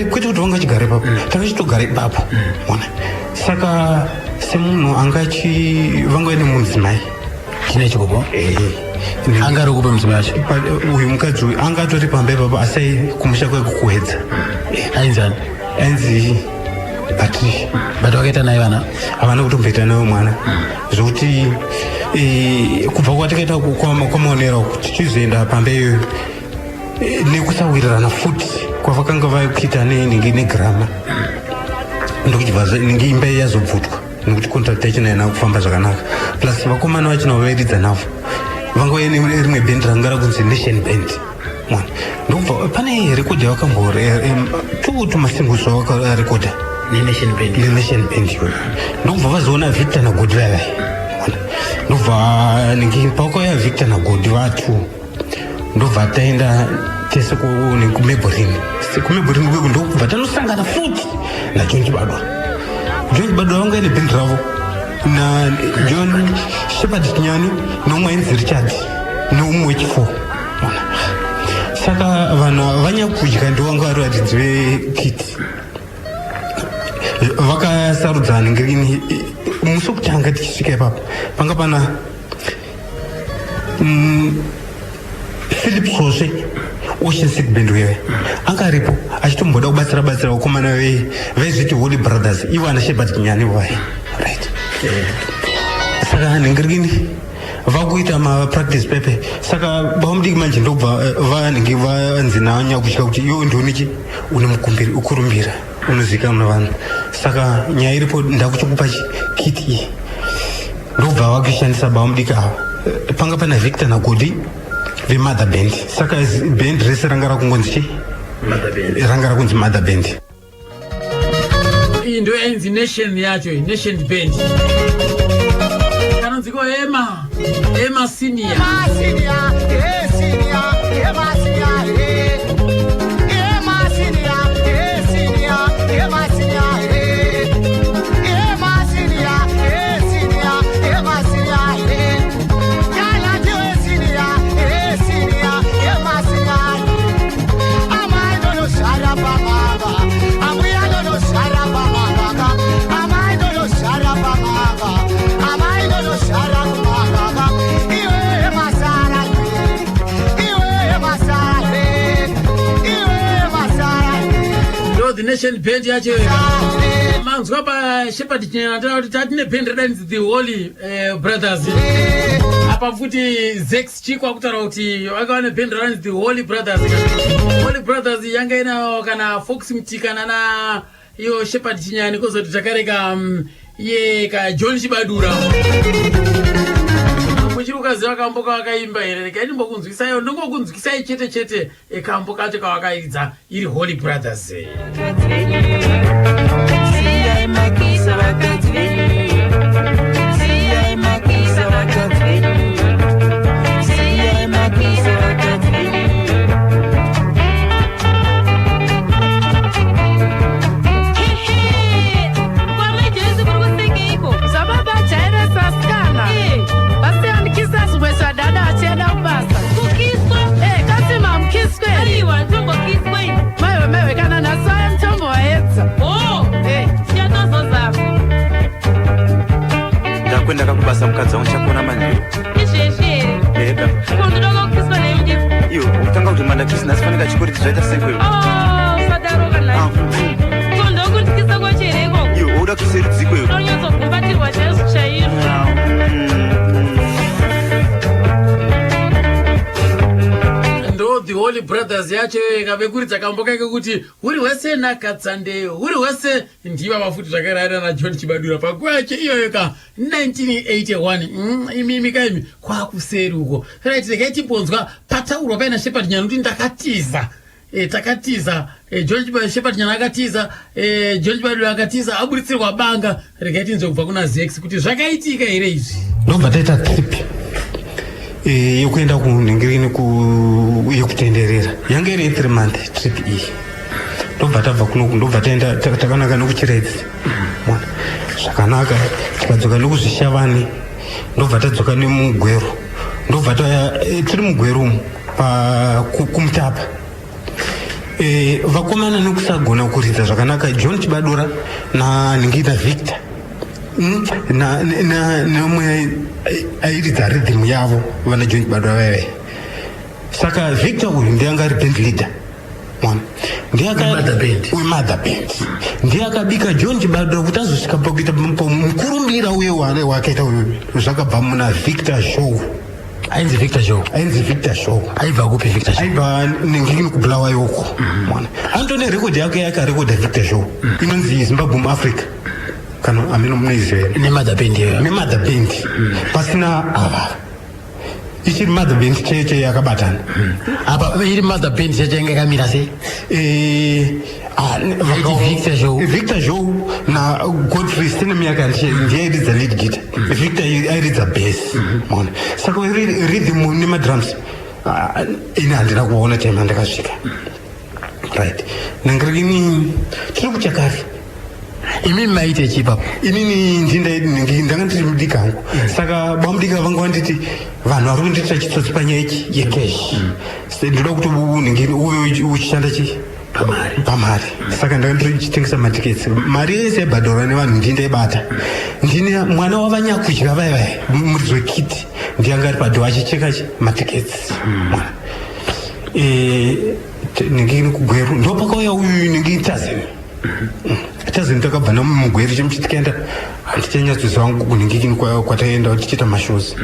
Kwete kuti vanga vachigara ipapo, tanga vachitogara ipapo mwana. Saka semunhu angachi vanga vaine mudzimai. Tine Chikupo. Anga ari kupe mudzimai wacho? Uyu mukadzi uyu anga atori pamba ipapo, asi kumusha kwake kuHwedza. Ainzani? Ainzi Patricia. But wakaita naye vana? Havana kutomboita nayo mwana, zvokuti kubva kwatakaita kwaMaonera uku tichizoenda pamba iyoyo, nekusawirirana futi kwavakanga vakuita nenenge neGramma, ndokuchibva nenge imba iyi yazobvutwa nekuti contract yacho haina kufamba zvakanaka. Plus vakomana vachona vairidza navo vanga vaine rimwe band ranga rakunzi Nation Band mwana. Ndokubva pane rekodhi yavakambo two tumasingles vakarekodha. Nenation Band. Nenation Band iyoyo. Ndokubva vazoona Victor naGodi vavai. Ndobva nenge pakauya Victor naGodi vatu, ndobva taenda tese kuMabelreign. KuMabelreign kweko ndokubva tanosangana futi naJohn Chibadura. John Chibadura vanga ine bhendi ravo naJohn Shepard Chinyani neumwe ainzi Richard neumwe wechi4. Saka vanhu ava vaNyakudya ndo vanga vari varidzi vekiti. Vakasarudza nhingirini. Musi wekutanga tichisvika ipapo panga pana Philip Svosve, Ocean City Band wewe, anga aripo achitomboda kubatsira batsira vakomana vaizviti Holy Brothers, ivo ana Shepard Chinyani vai, right. Saka nhingirini vakuita mapractice pepe. Saka vamudiki manje ndobva vanenge vanzi naNyakutya kuti iwe ndioniki une mukumbiri ukurumbira unozivikanwa navanhu, saka nyaya iripo ndakuchikupa kiti iyi. Ndobva vakuishandisa bamudiki ava. Panga pana Victor naGodi veMother Band. Saka band rese ranga rakungonzi chi ranga rakunzi Mother Band. Iyi ndo yainzi Nation yacho iyi, Nation Band, kanonziko Ema, Ema Senior. Senior, eh, senior, eh, senior, eh. Eh, senior, eh, senior, eh, senior, eh. Eh, senior, eh, senior, eh, senior, eh. Yala ndiwe senior, eh, senior, eh, senior. Amai ndonosara pamava, ambuya ndonosara pamavaka, amai ndonosara pamava, amai ndonosara kumavaka. Iwe masara, iwe masara, iwe masara. Ndo the Nation Band yacho. Manzwa paShepard Chinyana taura kuti tatine band redainzi the Holy Brothers. Apa futi Zex Chikwa kutaura kuti vakava neband rainzi the Holy Brothers. Holy Brothers yanga inayo kana Fox Mutikana na iyo Shepard Chinyani, kozoti takareka iye ka John Chibadura. Muchiri ukaziva kambo kavakaimba here? Regai ndimbokunzwisaiwo, ndongokunzwisai chete chete kambo kacho kavakaidza iri Holy Brothers. Siyai makisa vakadzi venyu, siyai makisa vakadzi venyu, siyai makisa vakadzi venyu. Kwamajesu, kuri kusekeiko? Zvababa Jairus asikana vasiyandikisa zvimwe zvadada achienda kubasa. Kukiswa? Kasi mamukiswe. Aiwa, ndinombokiswa ini. Maiwe, maiwe, kana nhasi waya mutombo waedza. O, chatozozama. Ndakwenda kakubasa, mukadzi wangu, chakuona manheru. Izvezvi here? Eda. Ko, ndoda kukiswa naye mudiki. Kuti mandakisi nhasi fanike achikuridza zvaita sei kwewe? Oh, usadaro kana. Ko ndokundikisa kwacho here ikoko? Iwe woda kisi rudziko iwe? Unonyatsogumbatirwa chaizvo chaizvo. Ndo the Holy Brothers yacho ikavekuridza kambo kake kuti huri hwese nakatsande huri hwese ndiva mafuti zvakaraira naJohn Chibadura panguva yacho iyoyo ka 1981. Imimi kaimi kwakuseri uko. Right, regai timbonzwa pataurwa paina Shepard Nyani kuti ndakatiza. Takatiza John Shepard Nyani akatiza, John Chibadura akatiza aburitsirwa banga. Regai tinzwe kubva kuna Zex kuti zvakaitika here izvi. Ndobva taita trip yekuenda kunhingirini yekutenderera. Yanga iri 3 month trip iyi. Ndobva tabva kunoku, ndobva taenda takanaka nekuChiredzi. Mona zvakanaka, tikadzoka nekuZvishavane, ndobva tadzoka nemuGweru, ndobva tiri muGweru umu kuMutapa. Vakomana nekusagona kuridza zvakanaka, John Chibadura nanhingi naVictor, nemwe airidza rhythm yavo vana John Chibadura vaive. Saka Victor uyu ndiye anga ari band leader, mwana ndiye wemother band, ndiye akabika John Chibadura kuti azosvika pakuita mukurumbira uye wakaita uyu. Zvakabva muna Victor Show. Ainzi Victor Show? Ainzi Victor Show. Aibva kupi Victor Show? Aibva nengini kuBulawayo uko. Mwana anotone rekodhi yake yakarekodha Victor Show inonzi Zimbabwe muAfrica, kana ameno munoiziva here? Nemother band iyoyo? Nemother band, pasina ava, ichiri mother band cheche yakabatana. Apa iri mother band cheche inge yakamira sei? Aiti Victor Show. Victor Show na Godfrey Stenemiaka ndiye airidza lead guitar, Victor airidza bass. Maona, saka rhythm nemadrums, ini handina kuona time andakasvika. Right, nangirini tiri kuchakari. Imi maite chipapo? Inini ndanga ndiri mudiki hangu. Saka bamudiki vanga vanditi vanhu vari kundiitira chitsotsi panyaya ichi yecash. Ndinoda kuti unenge uve uchishanda chi pamari. Saka ndanga ndiri chitengesa matikets, mari yese yaibhadharwa nevanhu ndindaibata. Ndine mwana wavanyakudya vaya vaya, muridzi wekiti, ndiyanga ari padho achicheka chi matikets. Mwana ningi kuGweru ndopakauya uyu ningi Tazini. Tazini takabva namugweru chimuchi tikaenda, handichanyatsoziva hangu kuningikini kwataenda tichiita mashows.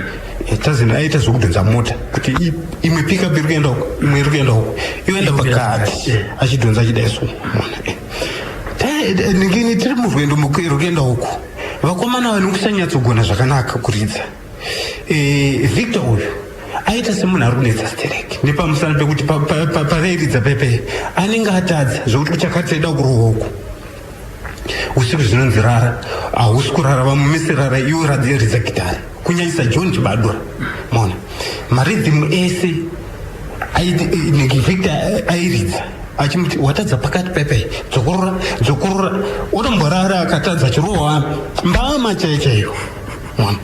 Tazini aita zvekudhonza mota kuti imwe pickup iri kuenda uko, imwe iri kuenda uko, iyoenda pakati, achidhonza achidai so. Mona, ningini tiri murwendo rwekuenda uku, vakomana vanhu kusanyatsogona zvakanaka kuridza. Victor uyu aita semunhu ari kunetsa sterek nepamusana pekuti pavairidza pepe anenge atadza zvokuti kuchakati aida kurohwa uku usiku. Zvinonzi rara, hausi kurara, vamumisirara, iwe ridza gitara. Kunyanyisa John Chibadura, maona, marhythm ese Victor airidza achimuti watadza pakati pepe, dzokorora, dzokorora, otomborara. Akatadza achirohwa mbama chaiyo chaiyo, mwana.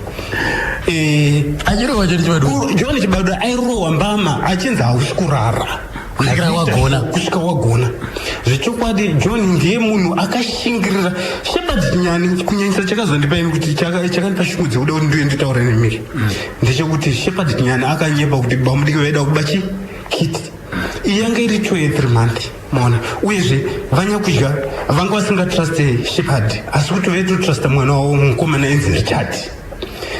Achirohwa John Chibadura? John Chibadura airohwa mbama achinzi hausi kurara kusvikira wagona. Kusvika wagona. Zvechokwadi John ndiye munhu akashingirira Shepard Nyani. Kunyanyisa chakazondipa ini kuti chakandipa shungu dzekuda kuti ndiuye nditaure nemiri ndechekuti Shepard Nyani akanyepa kuti bamudiki vaida kuba chi kit. Iyi yanga iri 2 3 month, maona. Uyezve vanyakudya vanga vasingatruste Shepard, asi kuti vaitotrusta mwana wavo mukomana ainzi Richard.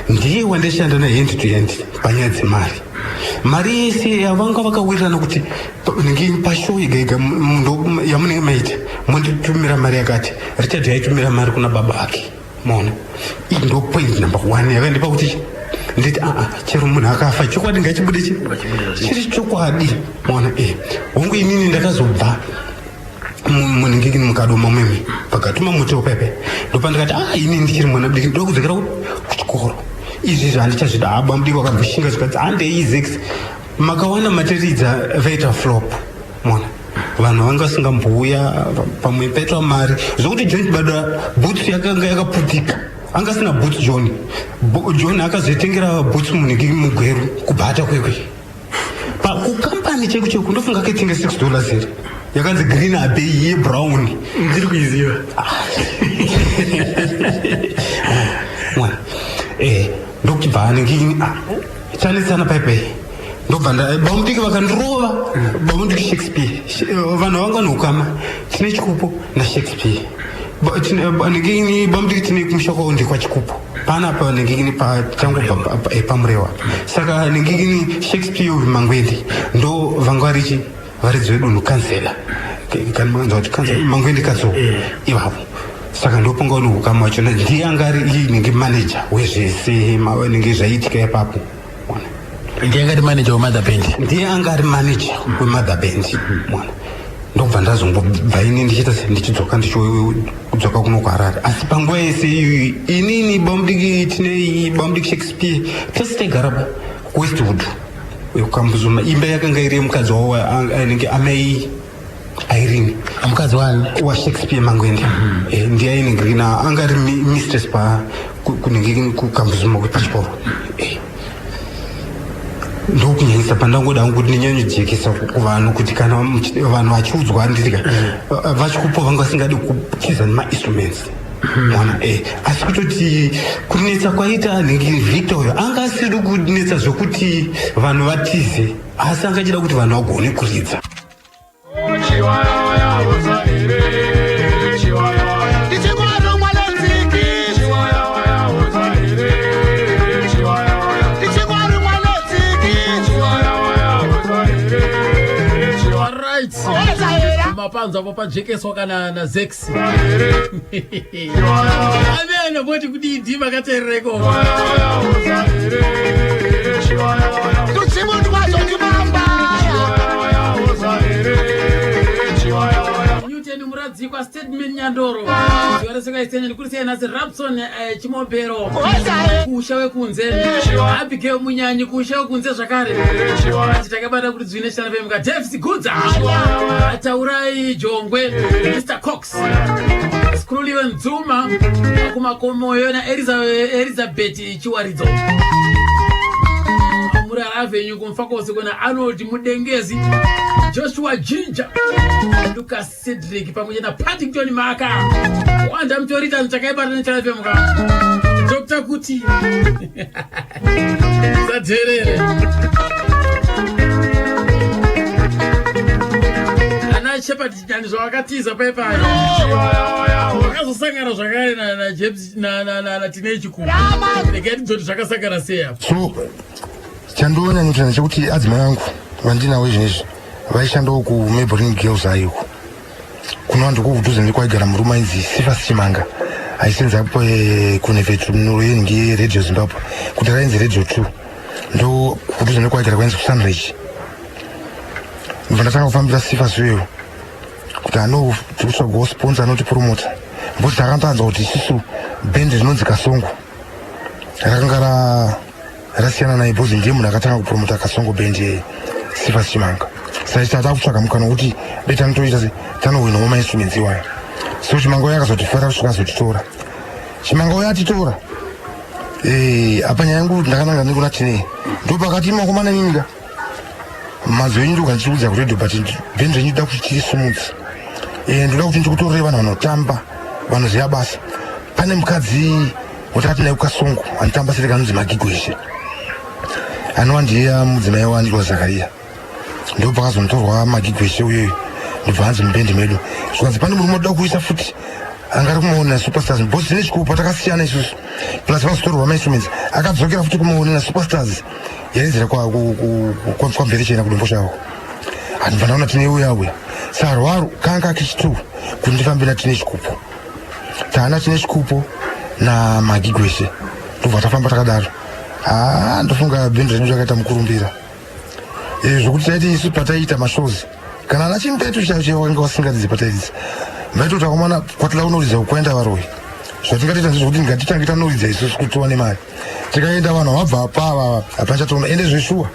Ndiye wandashanda nahand to hand panyaya dzemari. Mari yese yavanga vakawirirana kuti nge pashow yega yega yamunenge maita monditumira mari yakati, Richard yaitumira mari kuna baba vake. Maona, iyi ndo point number one yakandipa kuti nditi aa, chero munhu akafa chokwadi ngachibude chiri chokwadi. Maona, hongu, inini ndakazobva muningiki mukadoma mweme pakatuma muti pepe, ndopandikati a ini ndichiri mwana mudiki, ndoda kudzokera kuchikoro, izvi zvandichazvida. Aba mudiki wakamboshinga zvikadzi handei zex makawana materidza vaita flop. Mona, vanhu vanga vasingambouya pamwe paitwa mari zvokuti John Chibadura boots yakanga yakaputika, anga asina boots John. John akazoitengera boots munhiki muGweru kubhata kwekwe kukampani cheku cheku, ndofunga akaitenga $6 here, yakanzi Green Abbey yebrown. Ndiri kuiziva. Mwana, ndokuchibva anenge chanetsana paipai. Ndobva bamudiki vakandirova. Bamudiki Shakespeare. Vanhu vanga nokama tine Chikupo naShakespeare. Nengini bamudiki tine kumusha kwavo ndekwaChikupo panapa, nengini pachangobva paMurewa. Saka nengini Shakespeare uyu Mangwende ndo vanga varichi varidzi vedunhu, kansela, kana manzwa kuti kansela Mangwende Kadzo ivavo. Saka ndopanga une ukama wacho, ndiye anga ari iyi nenge manager wezvese nenge zvaiitika ipapo. Ndiye anga ari manager wemother band? Ndiye anga ari manager wemother band, mwana. Ndobva ndazongobva ini ndichiita se ndichidzoka, ndichidzoka kuno kuHarare. Asi panguva yese iyoyi inini bamudiki tine bamudiki Shakespeare tese taigara pa kuWestwood kuKambuzuma. Imba yakanga iri yemukadzi wavo anenge amai Irene. Mukadzi wani? WaShakespeare Mangwende. Ndiye ainenge rina anga ari mistress pa kunenge kuKambuzuma pachikoro. Ndokunyanyisa pandangoda hangu kuti ndinyanyojekesa kuvanhu kuti kana vanhu vachiudzwa, handitika, vaChikupo vanga vasingadi kutiza nemainstruments, mwana. Asi kutoti kunetsa kwaita nhingi Victor uyo anga asiri kunetsa zvokuti vanhu vatize, asi anga achida kuti vanhu vagone kuridza. Right, mapanzo apo pajekeswa kana nazex amene voti kudii, ndii makateerereko. Tutsimu twacho timambaya. Newton Muradzikwa, Statement Nyandoro, zivaresekaisenya ndikurisei nhasi, Rapson Chimombero kusha wekunze, Abigail Munyanyi kusha wekunze zvakare. Ati takabata kuti dzvine chitana pemuka, Davis Gudza, Taurai Jongwe, Mr Cox, Skruliwe Nzuma kumakomoyo naElizabeth Chiwaridzo, Murara Avenue kuMufakose kuna Arnold Mudengezi, Joshua Jinja, Lucas Cedric pamwe chete naPaddington Maka Wanda Mutorita. Chakaibata nechanapemuka Dr Kuti sadherere ana Shepard Chinyani zvavakatiza paipayo vakazosangana zvakare naJames naTinei Chikupo. Regai tinzoti zvakasangana sei apa. So chandonyanyotenda ndechekuti adzimai vangu vandinawo izvezvi vaishandawo kuMaybelline Girls aiko kunova ndiko kudhuze nekwaigara murume ainzi Sifas Chimanga, aisenza kunhepfenyuro yengi Radio Zimbabwe, kuti rainzi Radio 2. Ndo kudhuze nekwaigara kwainzi kuSunridge. Ndobva ndatanga kufambira Sifas uyeyo kuti ano tikutsvagawo sponsor anoti promoter, because takantanzwa kuti isusu bhendi rinonzi Kasongo rakanga rasiyana naye, because ndiye munhu akatanga kupromota Kasongo bhendi yeye Sifas Chimanga. Saka tata kutsvaga mukana wekuti dai tanotoita se tanohwinawo mainstruments iwayo. So Chimanga uyo akazotifara kusvika azotitora. Chimanga uyo atitora, apa nyaya yangu ndakananga nekuna Tinei, ndo pakati makomana nyika mazwi enyu ndoga ndichikudza kuredio, but bhendi renyu ndoda kuti tirisumudze. Ndoda kuti ndikutorere vanhu vanotamba, vanoziva basa. Pane mukadzi watakati naye kuKasongo anotamba sere kanonzi Magigo eshe, anova ndiye mudzimai waNdwa Zakariya. Ndo pakazonotorwa Magigo eshe uyoyo, ndobva hanzi mubhendi medu. Zvikanzi pane murume oda kuisa futi anga ari kumaonera Superstars, because tine chikupo takasiyana isusu. Plus vazotorwa mainstruments, akadzokera futi kumaonera Superstars yaidzira kwaMverechena kudombo chavo. Handibva ndaona tine uya uya sarwaro kanga kechitu kuti ndifambe natine chikupo. Taana tine chikupo namagigweshe, ndobva tafamba takadaro. Haa, ndofunga bhendi redu rakaita mukurumbira. Zvokuti taiti isu pataiita mashows kana ana chimbetu chaicho chaivo vanga vasingaridzi patairidza, vaitoti akomana kwatida kunoridza kwaenda varoyi. Zvatingatoita ndezvokuti ngatitange tanoridza isusu kuti tiwane mari, tikaenda vanhu vabva apava hapana chatoona. Ende zveshuwa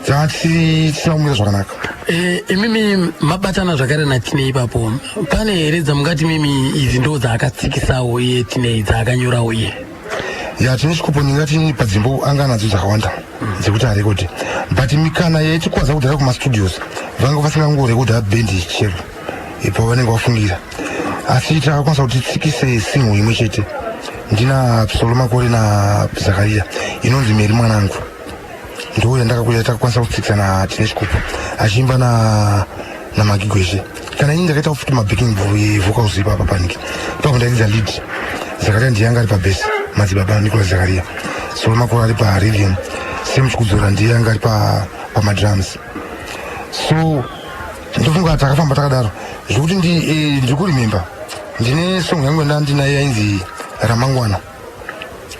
tati tisina kumira zvakanaka. Imimi mabatana zvakare naTinei ipapo, pane here dzamungati mimi idzi ndo dzaakatsikisawo iye Tinei, dzaakanyorawo iye? Ya, tine chikupo ndingati padzimbo anga nadzo dzakawanda dzekuti arekodi, but mikana yaitikwadza kudhara kumastudios vanga vasingangorekodha bhendi chero ipo vanenge vafungira. Asi takakwanisa kuti titsikise single imwe chete ndina Solo Makore naZakaria inonzi Meri Mwanangu. Ndo yandakakuya takakwanisa kutsikisa naTine Chikupo achiimba na naMagigweshe. Kana ini ndakaita futi mabacking vocals ipapa paniki ipapo ndairidza lead. Zakaria ndiye anga ari pabase, madzibaba Nicolas Zakaria. So Makore ari parhythm, Semuchikudzora ndiye anga ari pamadrums. So ndofunga takafamba takadaro zvekuti ndiri kuremember ndine song yangu yandandinayo yainzi Ramangwana.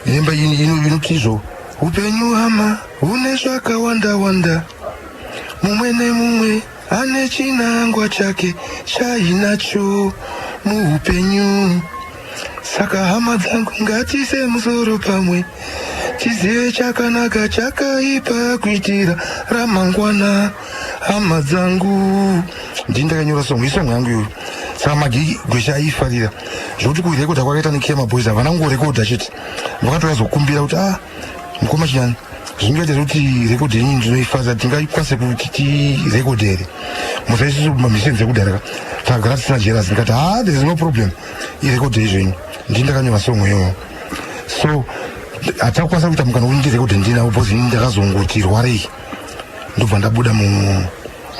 Imba inoti izvo: "Upenyu hama hune zvakawanda wanda, mumwe nemumwe ane chinangwa chake chainacho muupenyu. Saka hama dzangu, ngatise musoro pamwe, tizive chakanaka chakaipa kuitira ramangwana, hama dzangu." Ndini ndakanyora song, isong yangu iyoyo. Saka Magi Gwesha aifarira zvokuti kurekodha kwakaita neKhiama Boys, havana kungorekodha chete, vakatoyazokumbira kuti, "Ah, mukoma Chinyani, zvingaita kuti rekodhi yenyu ndinoifarira, tingakwanise kuti tirekodhe here?" Musa isusu mamissions ekudhara tagara tisina jealous. Ndikati, "Ha, there is no problem, irekodhei zvenyu." Ndini ndakanyora song iyoyo. So hatakukwanisa kuita mukana wekuti ndirekodhe ndinawo because ini ndakazongoti rwarei, ndobva ndabuda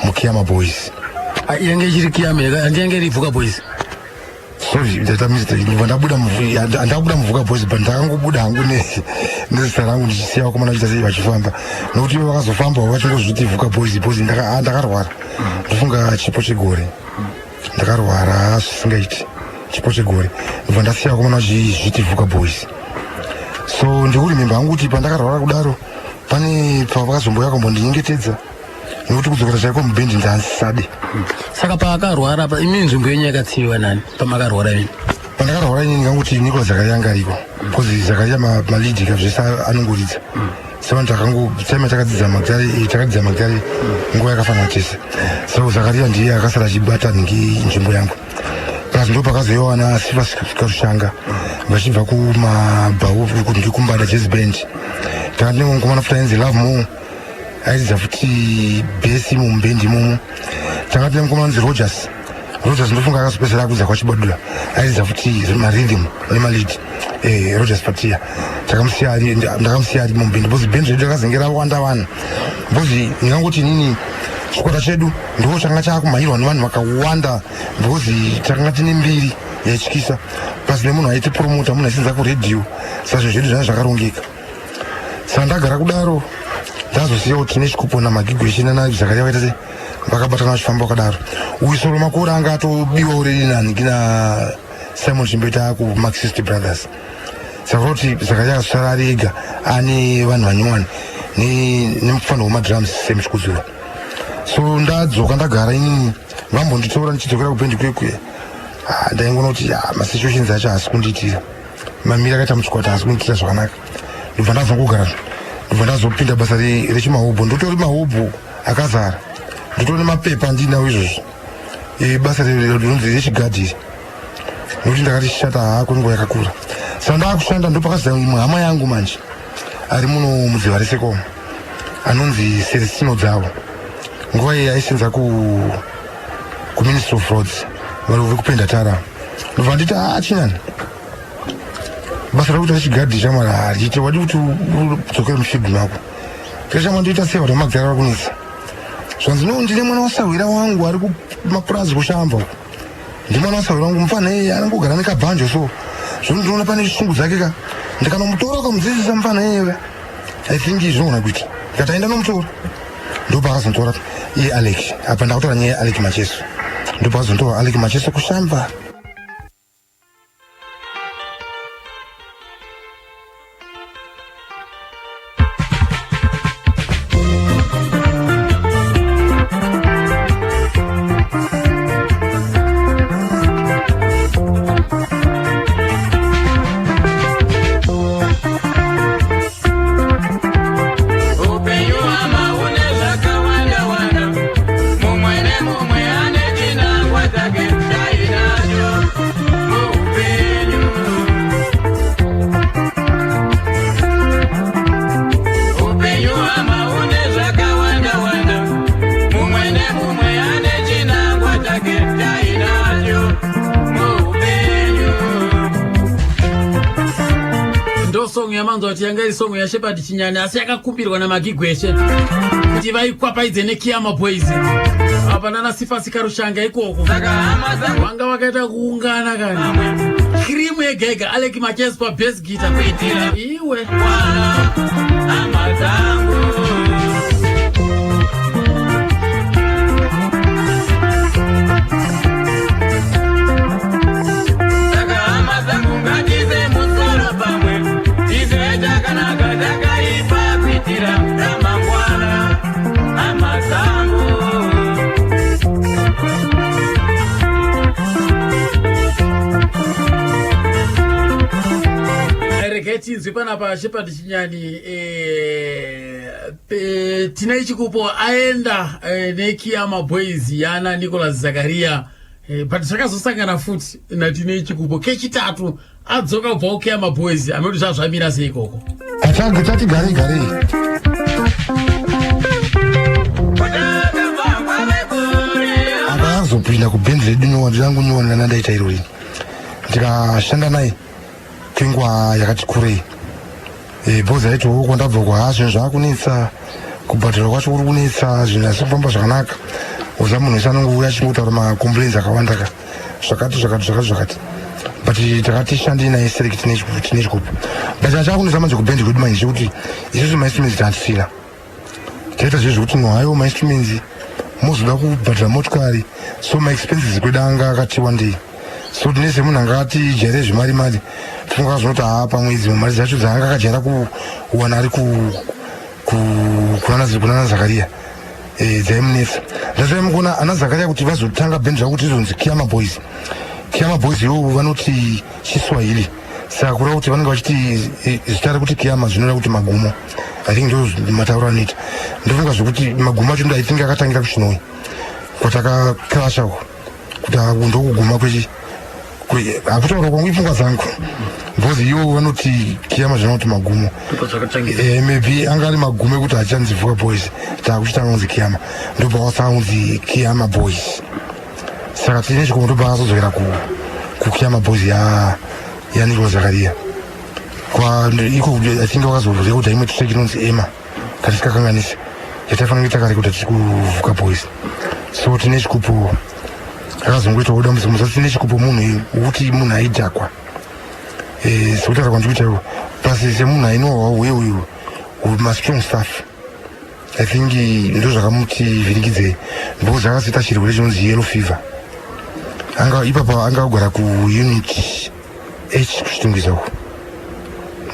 muKhiama Boys. Ah, yange ichiri Khiama, handi yange iri Vuka Boys? Sorry, ndaita mistake. Ndobva ndabuda, handakubuda muVuka Boys, but ndakangobuda hangu nezita rangu, ndichisiya vakomana vachiita sei, vachifamba, nokuti ivo vakazofamba vachingozviti Vuka Boys because ndakarwara. Ndofunga chipo chegore ndakarwara zvisingaiti, chipo chegore. Ndobva ndasiya vakomana vachizviti Vuka Boys. So ndikuremember hangu kuti pandakarwara kudaro pane pavakazomboya kumbondinyengetedza, nekuti kudzokera chaiko mubhendi ndansade. Saka paakarwara pa, imi nzvimbo yenyu yakatsiviwa nani pamakarwara imi? Pandakarwara inini, ngangoti Nicolas Zakaria anga ariko because Zakaria malead ka zvese anongoridza. Sevanhu takango time takadzidza magitare, takadzidza magitare nguva yakafanana tese. So Zakaria ndiye akasara achibata nhingi nzvimbo yangu. Plus ndo pakazoiwana Sifas Karushanga vachibva kumabhau kumbada jazz band. Takati nemukomana futi ainzi Love More, airidza futi bass mumubhendi imomo. Takati nemukomana anzi Rogers. Rogers ndofunga akazopedzera akuridza kwaChibadura, airidza futi marhythm nemalead. Rogers Patia takamusiya ndakamusiya ari mubhendi because bhendi redu rakazenge rawanda vanhu, because ndingangoti inini chikwata chedu ndo changa chaakumhanyirwa nevanhu vakawanda, because takanga tine mbiri yaityisa, plus nemunhu aiti promota, munhu aisenza kuredhiyo. Saka zvinhu zvedu zvanga zvakarongeka. Saka ndagara kudaro, ndazosiyawo Tine Chikupo naMagigweshe nanaZakaria vaita sei, vakabatana vachifamba vakadaro. Uyu Solo Makore anga atobiwa already nanhingi na Simon Chimbeta kuMarxist Brothers. Saka kuti Zakaria akazosara ari ega, ane vanhu vanyowani nemufaniro wemadrums semuchikudzura. So ndadzoka ndagara inini, vambonditora ndichidzokera kubhendi kwekwe. Ah, ndaingoona kuti ah, masituations acho haasi kundiitira, mamiri akaita muchikwata haasi kundiitira zvakanaka. Ndobva ndazongogara, ndobva ndazopinda basa rechimahobho. Ndotori mahobho akazara, ndotori nemapepa andinawo izvozvo. Basa rinonzi rechigadhiri, nokuti ndakati shata hako nguva yakakura. Saka ndaakushanda, ndopakaziva imwe hama yangu manje ari muno mudziva reSekomo anonzi Celestino Dzavo. Nguva iyi aisenza ku kuMinistry of Roads, vari vekupenda tara. Ndobva nditi, "Ah, chinani, basa rekuita rechigadhi shamwari hariite, wadi kuti udzokere mufield mako." Tikashamwa ndoita sei, vanhu vamagara vari kunetsa. Zvanzi, "No, ndine mwana wasahwira wangu ari kumapurazi kushamba uko, ndimwana wasahwira wangu, mufana iyeye anongogara nekabhanjo, so zvino ndinoona pane shungu dzake ka, ndikanomutora ukamudzidzisa mufana iyeye, I think zvinogona kuita." Ndikati, "Aenda nomutora." Ndopakazotora iye Alec. Apa ndakutora nyaya yeAlec Macheso. Ndopakazotora Alec Macheso kushamba. Upenyu hama une zvakawanda wanda, mumwe nemumwe ane chinangwa chake chainacho. yamanzwa kuti yanga iri song yaShepard Chinyani, asi yakakumbirwa naMagigweshe kuti vaikwapaidze neKiama Boys. Apa nana Sifasi Karushanga ikoko vanga vakaita kuungana kani, kirimu yega yega. Alec Maches pabass guitar, iwe. Hama dzangu. Saka hama dzangu, ngatiise musoro pamwe, tizive chakanaka, chakaipa, kuitira ramangwana, hama dzangu. Regai tinzwi panapa Shepard Chinyani. Tinei Chikupo aenda neKiama Boys yana Nicholas Zakaria, but zvakazosangana futi naTinei Chikupo kechitatu adzoka kubva kuKiama Boys. Amekuti zvazvamira sei ikoko? Atange tati garei garei. Akazopinda kubhendi redu nyowani rangu nyowani randaita irori, ndikashanda naye kwenguva yakati kurei. Bhozi aitiwo kwandabva kwa zvinhu zvaakunetsa, kubhadhara kwacho kuri kunetsa, zvinhu hazisi kufamba zvakanaka. Uza munhu wese anongouya achingotaura macomplains akawanda ka, zvakati zvakati zvakati zvakati, but takati shandei naye sereki tine chikupo. But achakunetsa manje kubhendi kwedu manje chekuti isusu mainstruments tatisina. Taita zvezvo zvekuti no, haiwo mainstruments mozoda kubhadhara motikari, so maexpenses kwedu anga akati wandei. So tine semunhu anga ati jaire zvemari mari, tifunga kazonoti haa, pamwe dzimwe mari dzacho dzaanga akajaira kuwana ari kunana Zakaria dzaimunetsa. Ndazvaimukuona ana Zakaria kuti vazotanga bhendi ravo kuti izonzi Kiama Boys. Kiama Boys ivovo vanoti Chiswahili, saka kureva kuti vanenge vachiti zita rekuti Kiama zvinoreva kuti magumo. I think ndo matauro anoita. Ndofunga zvekuti magumo acho ndo, I think, akatangira kuChinoi kwatakaklasha uko, kuti aku ndokuguma kwechi hakutaura kwangu, ipfungwa dzangu, because ivo vanoti Kiama zvinoti magumo. Maybe anga ari magumo ekuti hachanzi Vuka Boys, taakuchitanga kunzi Kiama, ndobva wasanga kunzi Kiama Boys. Saka tine chikomo, ndobva akazodzokera kuKiama Boys yaNicolas Zakaria. Kwa iko I think wakazorekodha imwe track inonzi Emma, kana tisikakanganisi, yataifanira kuita kare kuti tiri kuVuka Boys. So tine chikupo akazongoitawo dambudziko. Musati tine chikupo munhu wekuti munhu aidhakwa. Sekutaura kwandikuita iwo, plus semunhu ainwawo uye uyu mastrong stuff, I think ndo zvakamuti vhiringidzei, because akazoita chirwere chinonzi yellow fever. Anga ipapa anga kugara kuUnit H kuChitungwiza uko,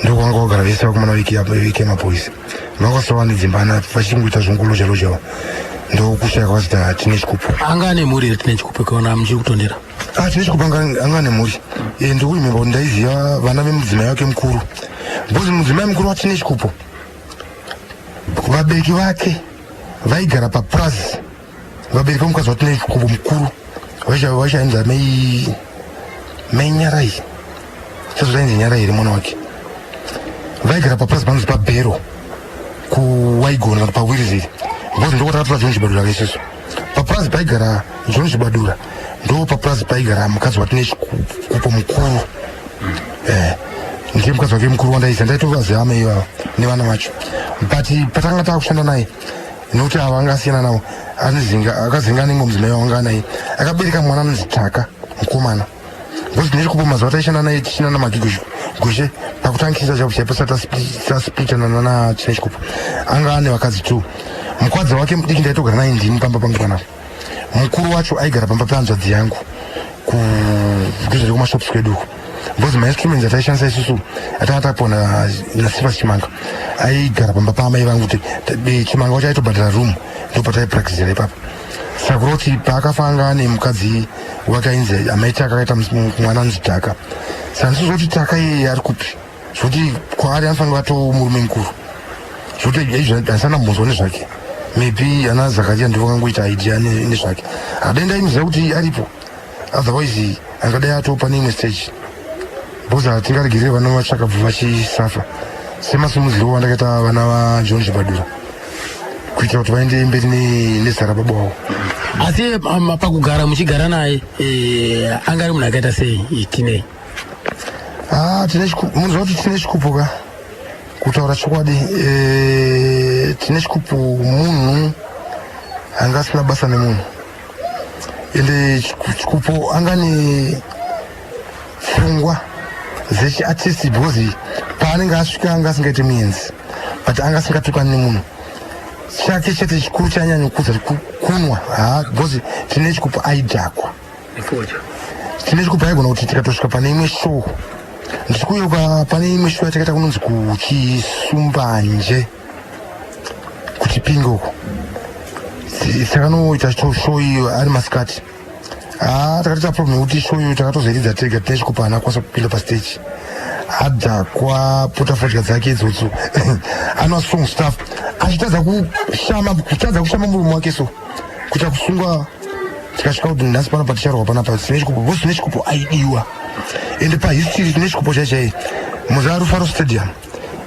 ndokwanga kugara vese vakomana veKiama Boys. Vanga vasava nedzimba ana, vachingoita zvongoloja lojawo, ndokushaya kwazita tine chikupo. Anga ane mhuri here Tine Chikupo ikaona muchiri kutondera? Ah, tine chikupo anga ane mhuri. Ndikurimemba kuti ndaiziva vana vemudzimai wake mukuru, because mudzimai mukuru waTine Chikupo, vabereki vake vaigara papurazi. Vabereki vemukadzi waTine Chikupo mukuru vachaenza mai Nyarai, chazotainzi Nyarai here mwana wake, vaigara papurazi panonzi paBhero kuWaigona kana paWiriziri, because ndokwatakatora John Chibadura kaisusu. Papurazi paigara John Chibadura ndo papurazi paigara mukadzi waTine Chikupo mukuru. Ndiye mukadzi wake mukuru wandaiziva, ndaitovaziva amai ivava nevana vacho. But patanga taakushanda naye, nokuti ava anga asiyana navo, anozinga akazinga nemwe mudzimai wanga anaye, akabereka mwana anonzi Taka, mukomana. Because tine chikupo mazuva taishanda naye tichina naMagigo Gushe pakutangisa chaipo chaipo, sasplitana nana Tine Chikupo, anga ane vakadzi two. Mukadzi wake mudiki ndaitogara naye ndini pamba pangu panapa. Mukuru wacho aigara pamba pehanzvadzi yangu kudhuze kumashops kwedu uko, because mainstruments ataishandisa isusu atanga tapiwa naSifas Chimanga aigara pamba paamai vangu. Kuti Chimanga wacho aitobhadhara room, ndopataipracticera ipapo. Saka kureva kuti paakafa anga ane mukadzi wake ainzi amai Taka, akaita mwana anonzi Taka. Saka ndisozoti Taka iyeye ari kupi, zvokuti kwaari anofanira kuva murume mukuru, zvokuti izvo handisana mbonzwa nezvake. Maybe ana Zakaria ndivo kangoita idea nezvake. Hadai ndaimuziva kuti aripo, otherwise angadai atopa neimwe stage, because hatingaregereri vana vatsvaka bvu vachisafa semasimudziro wandakaita vana vaJohn Chibadura kuitira kuti vaende mberi nezita rababa wavo. Asi pakugara muchigara naye, anga ari munhu akaita sei Tinei? Ah, tine munoziva kuti Tine Chikupo ka. Kutaura chokwadi, tine Chikupo munhu anga asina basa nemunhu, ende Chikupo anga ne pfungwa dzechiartist, because paanenge asvika anga asingaiti muenzi, but anga asingatukani nemunhu. Chake chete chikuru chanyanyokudza kunwa ha, because Tine Chikupo aidhakwa. Tine Chikupo aigona kuti tikatosvika pane imwe show, ndichikuyeuka pane imwe show yatakaita kunonzi kuChisumbanje, kuChipinge uko, takanoita show iyo ari masikati. Ha, takatoita problem yekuti show iyo takatozoiridza tega. Tine Chikupo haana kukwanisa kupinda pastage, adhakwa, puta fodya dzake idzodzo, anwa strong stuff, achitadza kushama, kutadza kushama muromo wake, so kuita kusungwa. Tikasvika kuti nhasi pano paticharwa panapa, Tine Chikupo, because Tine Chikupo aidiwa. Ende pahistory, Tine Chikupo chaichai muZaa Rufaro Stadium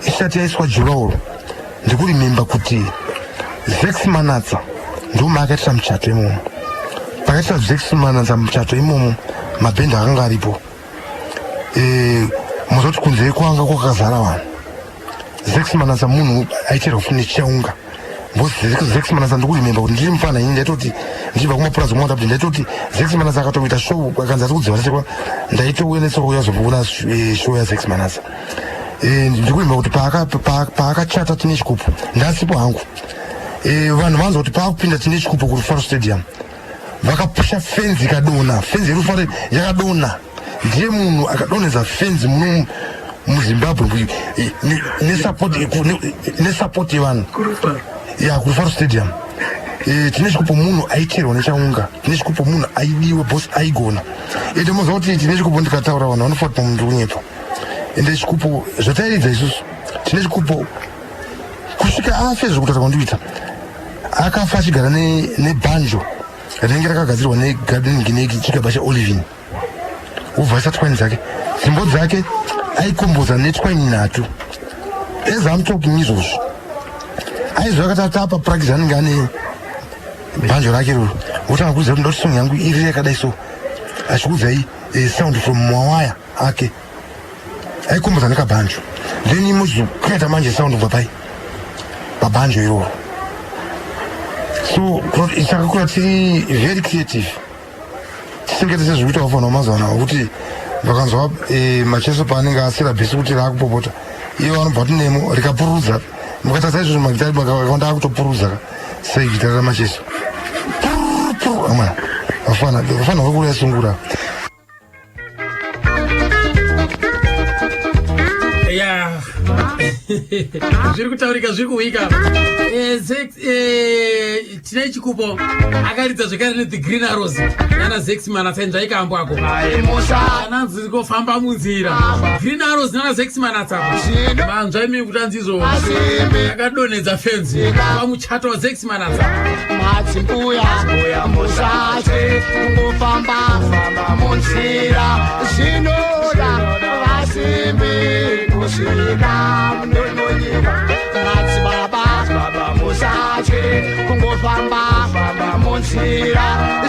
isati yaiswa durawall, ndikurimemba kuti Zex Manatsa ndo maakaitira muchato imomo. Pakaitira Zex Manatsa muchato imomo, mabhendi akanga aripo. Muzoti kunze kwanga kwakazara vanhu. Zex Manatsa munhu aicherwa futi nechaunga. Zex Manatsa, ndikurimemba kuti ndiri mufana ini, ndaitoti ndichibva kumapurazi kumwanda kuti ndaitoti Zex Manatsa akatoita show, akanzi ari kudziva nesekwa, ndaitouya nesoko yazoona show yaZex Manatsa. Ndikurimba kuti paakachata Tine Chikupo, ndasipo hangu. Vanhu vanzwa kuti paakupinda Tine Chikupo kuRufaro Stadium, vakapusha fenzi ikadonha. Fenzi yeRufaro yakadonha. Ndiye munhu akadonhedza fenzi muno muZimbabwe nesupport yevanhu ya kuRufaro Stadium. Tine Chikupo munhu aicherwa nechaunga. Tine Chikupo munhu aidiwa, boss aigona. Ende moziva kuti Tine Chikupo, ndikataura vanhu vanofa kuti pamunhu ndiri kunyepa. Ende Chikupo zvatairidza isusu, Tine Chikupo kusvika afe, zvekutaura kwandikuita, akafa achigara nebhanjo rinenge rakagadzirwa nechigaba cheolivin, wobva aisa twaini dzake, dzimbo dzake aikomboza netwaini nhatu. As I'm talking izvozvo, aizova akati atapa practice, anenge ane bhanjo rake roro, wotanga kuudza kuti ndoti song yangu iri yakadai, so achikuudzai sound from mawaya ake aikomboza nekabhanjo, then muzocreata manje sound kubva pai pabhanjo iroro. So takakura tiri very creative, tisingete sezvikuita vafanwa mazuva anaya, kuti vakanzwa Macheso paanenge asira bhesi kuti raakupopota, ivo vanobva kuti nemo rikapururudza. Mukatarisa izvozvo, magitari akawanda akutopururudza sei gitari raMacheso. Amana, vafana, vafana vakuuya sungura. Ya, zviri kutaurika, zviri kuwika. Tine Chikupo akaridza zvekare neThe Green Arrows nana Zex Manatsa. Inzvaikambo ako ananzi kofamba munzira, Green Arrows nana Zex Manatsa. Manzwa imi kuti anzi izvo akadonhedza fenzi pamuchato waZex Manatsa. Madzimbuya, musatye kungofamba munzira, zvinoda vasimbi kusvika munonyika. Madzibaba, musatye kungofamba munzira,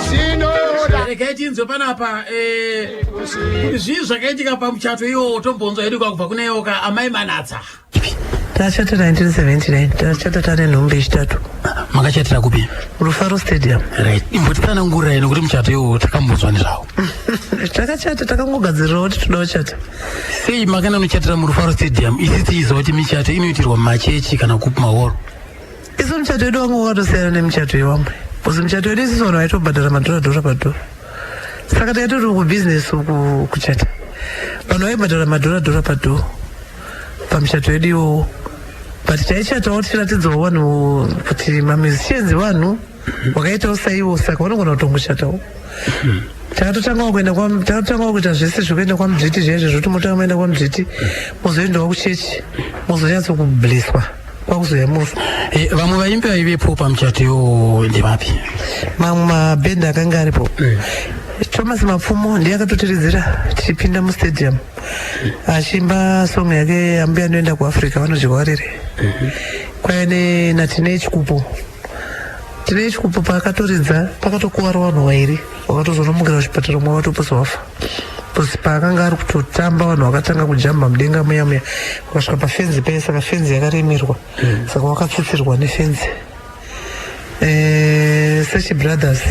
zvinoda Regai tinzwe panapa kuti zvii zvakaitika pamuchato iwowo. Tombonzwa hedu kubva kune yoka amai Manatsa. Tachata 1979, tachata tane nhumbi yechitatu. Makachatira kupi? Rufaro Stadium. Right, imbotitsanangurirai nekuti muchato iwowo takambonzwa nezvawo. Takachata takangogadzirirawo kuti toda kuchata. Sei makananochatira muRufaro Stadium, isi tichiziva kuti michato inoitirwa mumachechi kana kupi, mahoro? Isu muchato wedu wanga wakatosiyana nemichato yevamwe, because muchato wedu isusu vanhu vaitobhadhara madhora dhora padhora, saka taitoti kubhizinesi uku kuchata vanhu vaibhadhara madhora dhora padhora pamuchato wedu iwowo, but taichatawo tichiratidzawo vanhu kuti mamusicians vanhu wakaitawo saiwo, saka vanogona kutongochatawo. Takatotangawo kuenda takatotangawo kuita zvese zvekuenda kwamudzviti zviya zvezvoti motanga maenda kwamudzviti, mozoendawo kuchechi, mozonyatsokubleswa, kwakuzoya mufa. Vamwe vaimbi vaivepo pamuchato iwowo ndevapi? Mamwe mabhendi akanga aripo, Thomas Mapfumo ndiye akatotiridzira tichipinda mustadium, achiimba song yake "Ambuya Ndoenda kuAfrica Vanodya Warere". Kwaive naTine Chikupo. Tine Chikupo paakatoridza pakatokuvara vanhu vairi vakatozonomukira kuchipatara umwe vatoposa wafa bcause paakanga ari kutotamba vanhu vakatanga kujamba mudenga muya muya vakasvika pafenzi paye saka fenzi yakaremerwa saka wakatsitsirwa nefenzi. Sechi Brothers,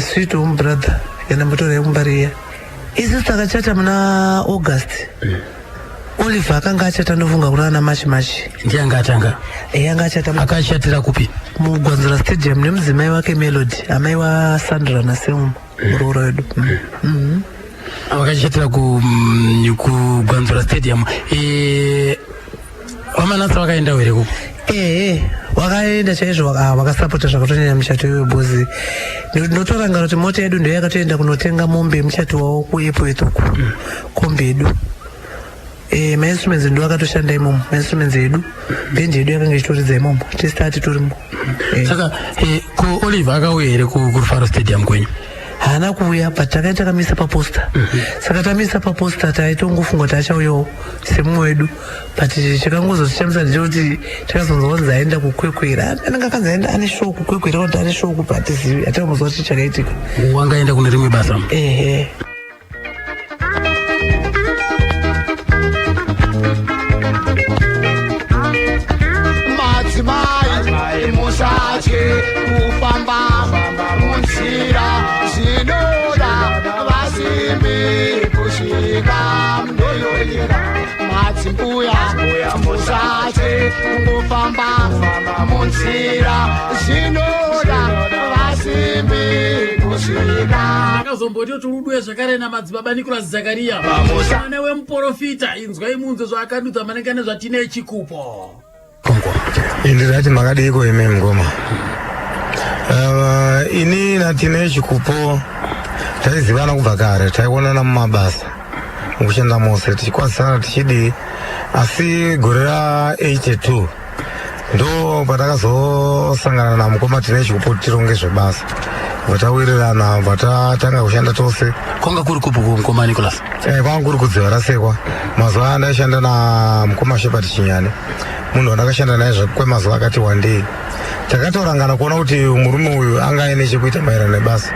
Sweet Home Brother yanambotora yekumbari iya. Isu takachata muna August. Oliver akanga achata ndofunga kuna ana Machi Machi. Ndiye anga atanga. Anga achata. Akachatira kupi? MuGwanzura Stadium nemudzimai wake Melody, amai waSandra naSeuma, muroora wedu. Vakachatira kuGwanzura Stadium. VaManatsa vakaendawo here kuko? Ehe, wakaenda chaizvo, wakasapota zvakatonyanya muchato iyoyo because ndinotorangara kuti mota yedu ndiyo yakatoenda kunotenga mombe yemuchato wavo kuAirport uku, kombi yedu. Mainstruments ndo akatoshanda imomo, mainstruments edu, bhendi yedu yakanga ichitoridza imomo, tese turimo. Saka ko Oliver akauya here kuRufaro Stadium kwenyu? Haana kuuya, but takaita takamisa paposter. Saka tamisa paposter taitongofunga kuti achauyawo semumwe wedu, but chakangozotichamisa ndechekuti takazonzwa kunzi aenda kukwekwera, anenge akanzi aenda ane show kukwekwera kuti ane show kupi, hatizivi, hatinambozwa kuti chakaitika. Wangaenda kune rimwe basa. Ehe. Madzimai, musatye kufamba munzira, zvinoda vasimbi kusvika mundoyoyera. Madzimbuya, musatye kungofamba munzira, zvinoda vasimbi kusvika. Akazomboti turudwe zvakare namadzibaba Nicholas Zakaria, mwana wemuprofita. Inzwai munzwe zvaakandudza manenge nezvatine Chikupo. Ndinati makadiko imi mngoma? Ini natine Chikupo taizivana kubva kare, taionana mumabasa mukushanda mose, tichikwazisana tichidii, asi gore ra82 ndo patakazosangana namukoma Tine Chikupo tironge zvebasa, bva tawirirana, bva tatanga kushanda tose. Kwanga kuri kupi mukoma Nicholas? Kwanga kuri kudziva rasekwa. Mazuva aya ndaishanda namukoma Shepard Chinyani, munhu wandakashanda naye kwemazuva akati wandei. Takatorangana kuona kuti murume uyu anga aine chekuita maererano nebasa,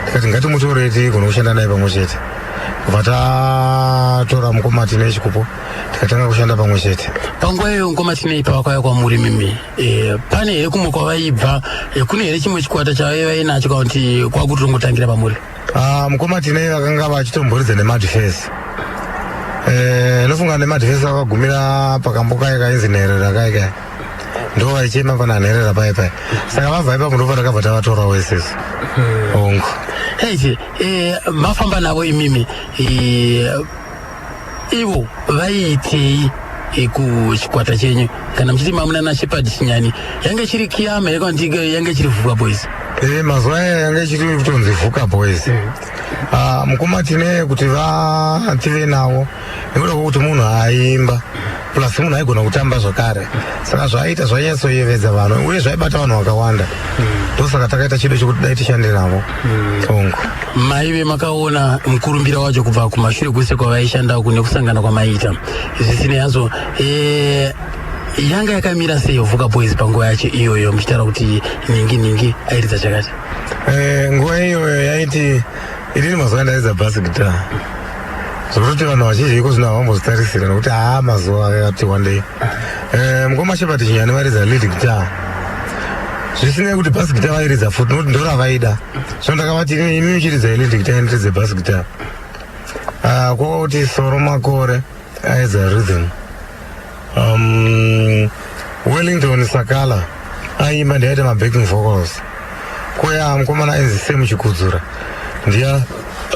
tikati ngatimutorei tigone kushanda naye pamwe chete. Bva tatora mukoma Tine Chikupo, tikatanga kushanda pamwe chete. Panguva iyoyo mukoma Tinei pavakauya kwamuri mimi, pane here kumwe kwavaibva? Kune here chimwe chikwata chavaiva vainacho kana kuti kwakutongotangira pamuri? Ah, mukoma Tinei vakanga vachitomboridza nemadifesi. Nofunga nemadifesi vakagumira pakambo kaya kainzi Nherera kaya kaya, ndo vaichema pana Nherera paya paya. Saka vabva ipapo ndo patakabva tavatorawo isusu, ongo. Heiti, mafamba navo imimi, ivo vaiitei kuchikwata chenyu? Kana muchiti mamuna naShepard Chinyani, yange chiri Kiyama here kana kuti yange chiri Vuka Boys? Mazuva aya yange ichiri kutonzi Vuka Boys. Ah, mukoma Tine kuti tive navo nekuda kwekuti munhu aimba plus munhu aigona kutamba zvakare, saka zvaiita zvainyatsoyevedza vanhu uye zvaibata vanhu vakawanda. Ndosaka takaita chido chekuti dai tishande navo, ongo. Maive makaona mukurumbira wacho kubva kumashure kwese kwavaishanda uku nekusangana kwamaiita. Zvisinei hazvo, yanga yakamira sei Vuka Boys panguva yacho iyoyo, muchitaura kuti ningi ningi airidza chakati? Nguva iyoyo yaiti inini mazuva ndairidza bass guitar, zvekutoti vanhu vazhinji iko zvino havambozvitarisira nekuti haa, mazuva akati wandei. Mukoma Shepard Chinyani vairidza lead guitar, zvisinei kuti bass guitar vairidza futi nokuti ndo ravaida. So ndakavati imi muchiridzai lead guitar, indiridze bass guitar. Ah, kwoti Soro Makore airidza rhythm, Wellington Sakala aimba, ndiaita mabacking vocals. Kweya mukomana ainzi Semu Chikudzura ndiye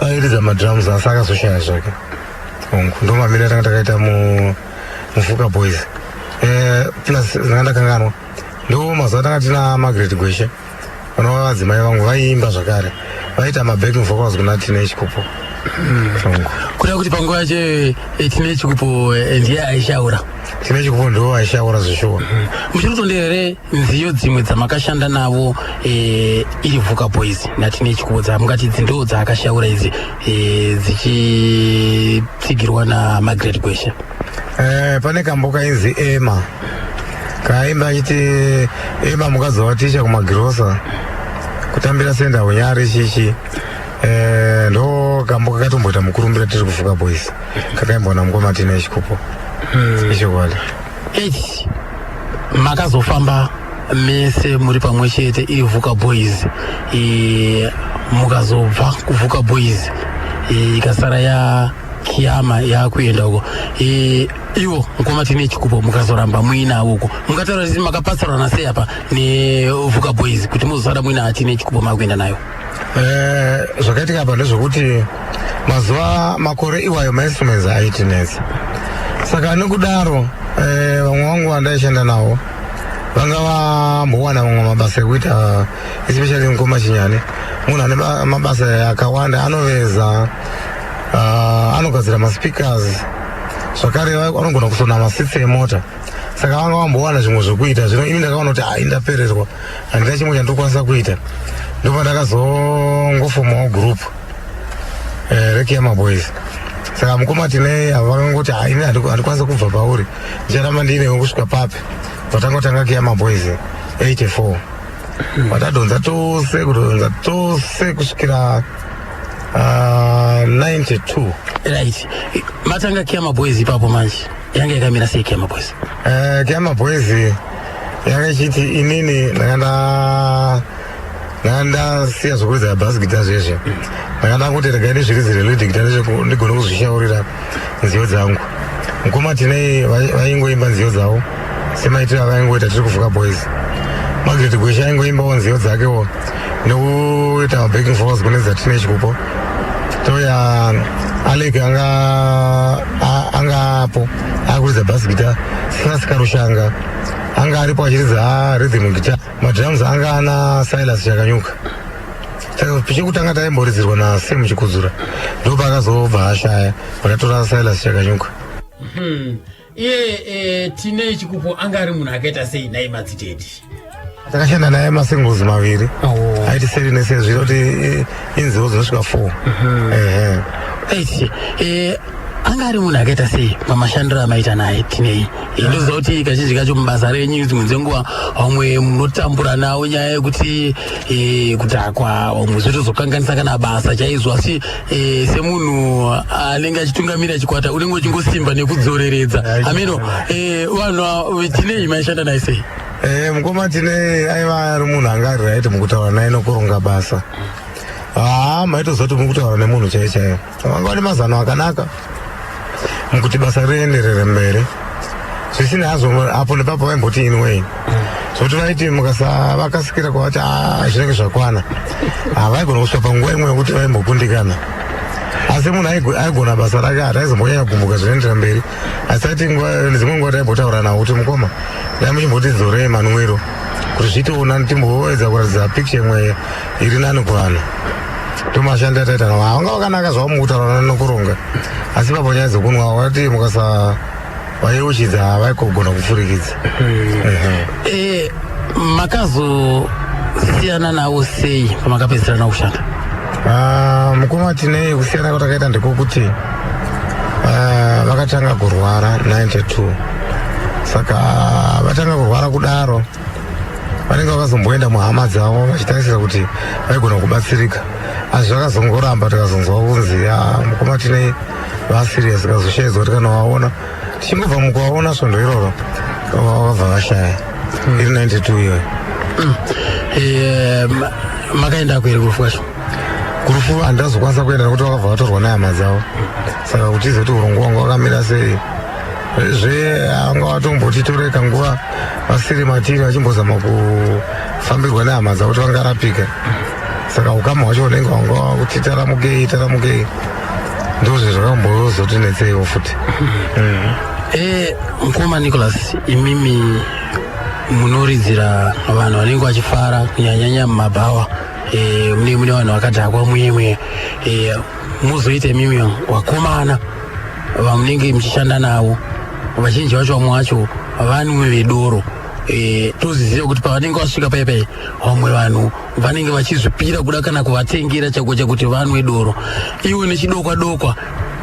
airidza madrums, asi akazoshaya zvake. Ongu ndo mamiri atanga takaita muVuka Boys. Plus ndanga ndakanganwa, ndo mazuva tanga tina Margaret Gweshe, vanova vadzimai vangu, vaiimba zvakare, vaita mabacking vocals kuna Tine Chikupo. Ongu. Kuda kuti panguva yacho Tine Chikupo ndiye aishaura? Tine Chikupo ndo aishaura zvishuwa. Muchiri kutondera here nziyo dzimwe dzamakashanda navo, iri Vuka Boys naTine Chikupo, dzamungati idzi ndo dzaakashaura idzi, dzichitsigirwa naMargaret Gweshe? Pane kambo kainzi Ema. Kaimba achiti ema mukadzi waticha kumagirosa kutambira senda unyari chichi. Ndo kambo kakatomboita mukurumbira tiri kuVhuka Boys, kakaimbwa namukoma Tine Chikupo. Ichokwadi. Eish, makazofamba mese muri pamwe chete iri Vhuka Boys, mukazobva kuVhuka Boys, ikasara ya Khiama yakuenda uko, iwo mukoma Tine Chikupo mukazoramba muinawo uko. Mungataura kuti makapatsirana sei apa neVhuka Boys kuti muzosara muina Tine Chikupo makuenda nayo? Zvakaitika apa ndezvekuti mazuva makore iwayo mainstruments aitinetsa, saka nekudaro vamwe vangu vandaishanda navo vanga vambowana mamwe mabasa ekuita, especially mukoma Chinyani, munhu ane mabasa akawanda, anoveza, anogadzira maspeakers, zvakare anogona kusona maseats emota, saka vanga vambowana zvimwe zvokuita. Zvino ini ndakaona kuti hai, ndapererwa, handina chimwe chandokwanisa kuita. Ndopa ndakazongofomawo group reKhiama Boys. Saka mukoma Tine ava vakangoti, "Hai, ini handikwanisi kubva pauri, ndicharamba ndiinewe kusvika papi." Vatangotanga Khiama Boys 84, vatadhonza tose, kudhonza tose kusvikira 92. Right, matanga Khiama Boys ipapo manje, yanga yakamira sei Khiama Boys? Khiama Boys yanga ichiti inini ndakanda ndasiya zvokuridza bass guitar zvezve, ndanga ndangoti regai ndizviridzire lead guitar ndigone kuzvishaurira nziyo dzangu. Mukoma Tinei vaingoimba nziyo dzavo semaitiro avaingoita tiri kuVhuka Boys. Margaret Gwesha aingoimbawo nziyo dzakewo nekuita mabacking vocals kune dzaTine Chikupo. Toya Alec anga anga apo akuridza bass guitar, Silas Karushanga anga aripo achiridza rhythm guitar, madrums anga ana Silas Chakanyuka. Saka chekutanga taimboridzirwa naSam Chikudzura, ndopakazobva ashaya, vakatora Silas Chakanyuka. Iye Tine Chikupo anga ari munhu akaita sei nhai madzitedi? Takashanda naye masingles maviri aiti seri neseri, zvino kuti inzivo dzinosvika 4, ehe. Eish, anga ari munhu akaita sei pamashandiro amaita naye Tinei? Ndoziva kuti kazhinji kacho mubasa renyu dzimwe dzenguva vamwe munotambura nawo nyaya yekuti kudhakwa, vamwe zvotozokanganisa kana basa chaizvo, asi semunhu anenge achitungamira chikwata unenge uchingosimba nekudzoreredza ameno vanhu Tinei maishanda naye sei? Mukoma Tine aiva ari munhu anga ari right mukutaura naye nokuronga basa. Haa, maitoziva kuti muri kutaura nemunhu chaiyo chaiyo. Vanga vane mazano akanaka mukuti basa rienderere mberi. Zvisina hazvo apo nepapo vaimboti inwei, zvokuti vaiti mukasavakasikira kwavati, "Ah, zvinenge zvakwana," havaigona kusvika panguva imwe yekuti vaimbokundikana, asi munhu aigona basa rake, hataizombonyanya kugumbuka, zvinoendera mberi. Asi aiti dzimwe nguva taimbotaura nawo kuti, "Mukoma, dai muchimbotidzorei manwiro kuti zviitewo nani, timboedza kuratidza picture imwe iri nani kuvanhu." Tomashandi ataita navo havanga vakanaka zvavo mukutaura nokuronga, asi papo nyaya dzekunwa wati mukasa vayeuchidza havaikogona kupfurikidza. Ehe. Makazosiyana navo sei pamakapedzisira nawo kushanda? Ah, mukoma Tinei kusiyana kwatakaita ndekwokuti vakatanga kurwara 92. Saka vatanga kurwara kudaro, vanenge vakazomboenda muhama dzavo vachitarisira kuti vaigona kubatsirika, asi zvakazongoramba. Tikazonzwa kunzi, "Ah, mukoma Tinei vaserious." Tikazoshaedzwa kuti kana waona, tichingobva mukuvaona svondo iroro vabva vashaya, iri 92 iyoyo. Makaendako here kurufu kwacho? Kurufu handazokwanisa kuenda nekuti vakabva vatorwa nehama dzavo, saka kuti ize kuti urongwa wanga wakamira sei zve, anga vatombotitore kanguva vasiri matiri, vachimbozama kufambirwa nehama dzavo kuti vangarapika. Saka ukama hwacho unenge wanga kuti taramukei taramukei, ndozve zvakambozotinetseiwo futi. Mukoma Nicholas, imimi munoridzira vanhu vanenge vachifara, kunyanyanya mumabhawa, mune vanhu vakadhakwa muyemwe, muzoita imimi vakomana vamunenge muchishanda navo, vazhinji vacho, vamwe vacho vanwe vedoro. e, toziziva kuti pavanenge vasvika paya paya vamwe vanhu vanenge vachizvipira kuda kana kuvatengera chako chakuti vanwe doro iwe nechidokwa dokwa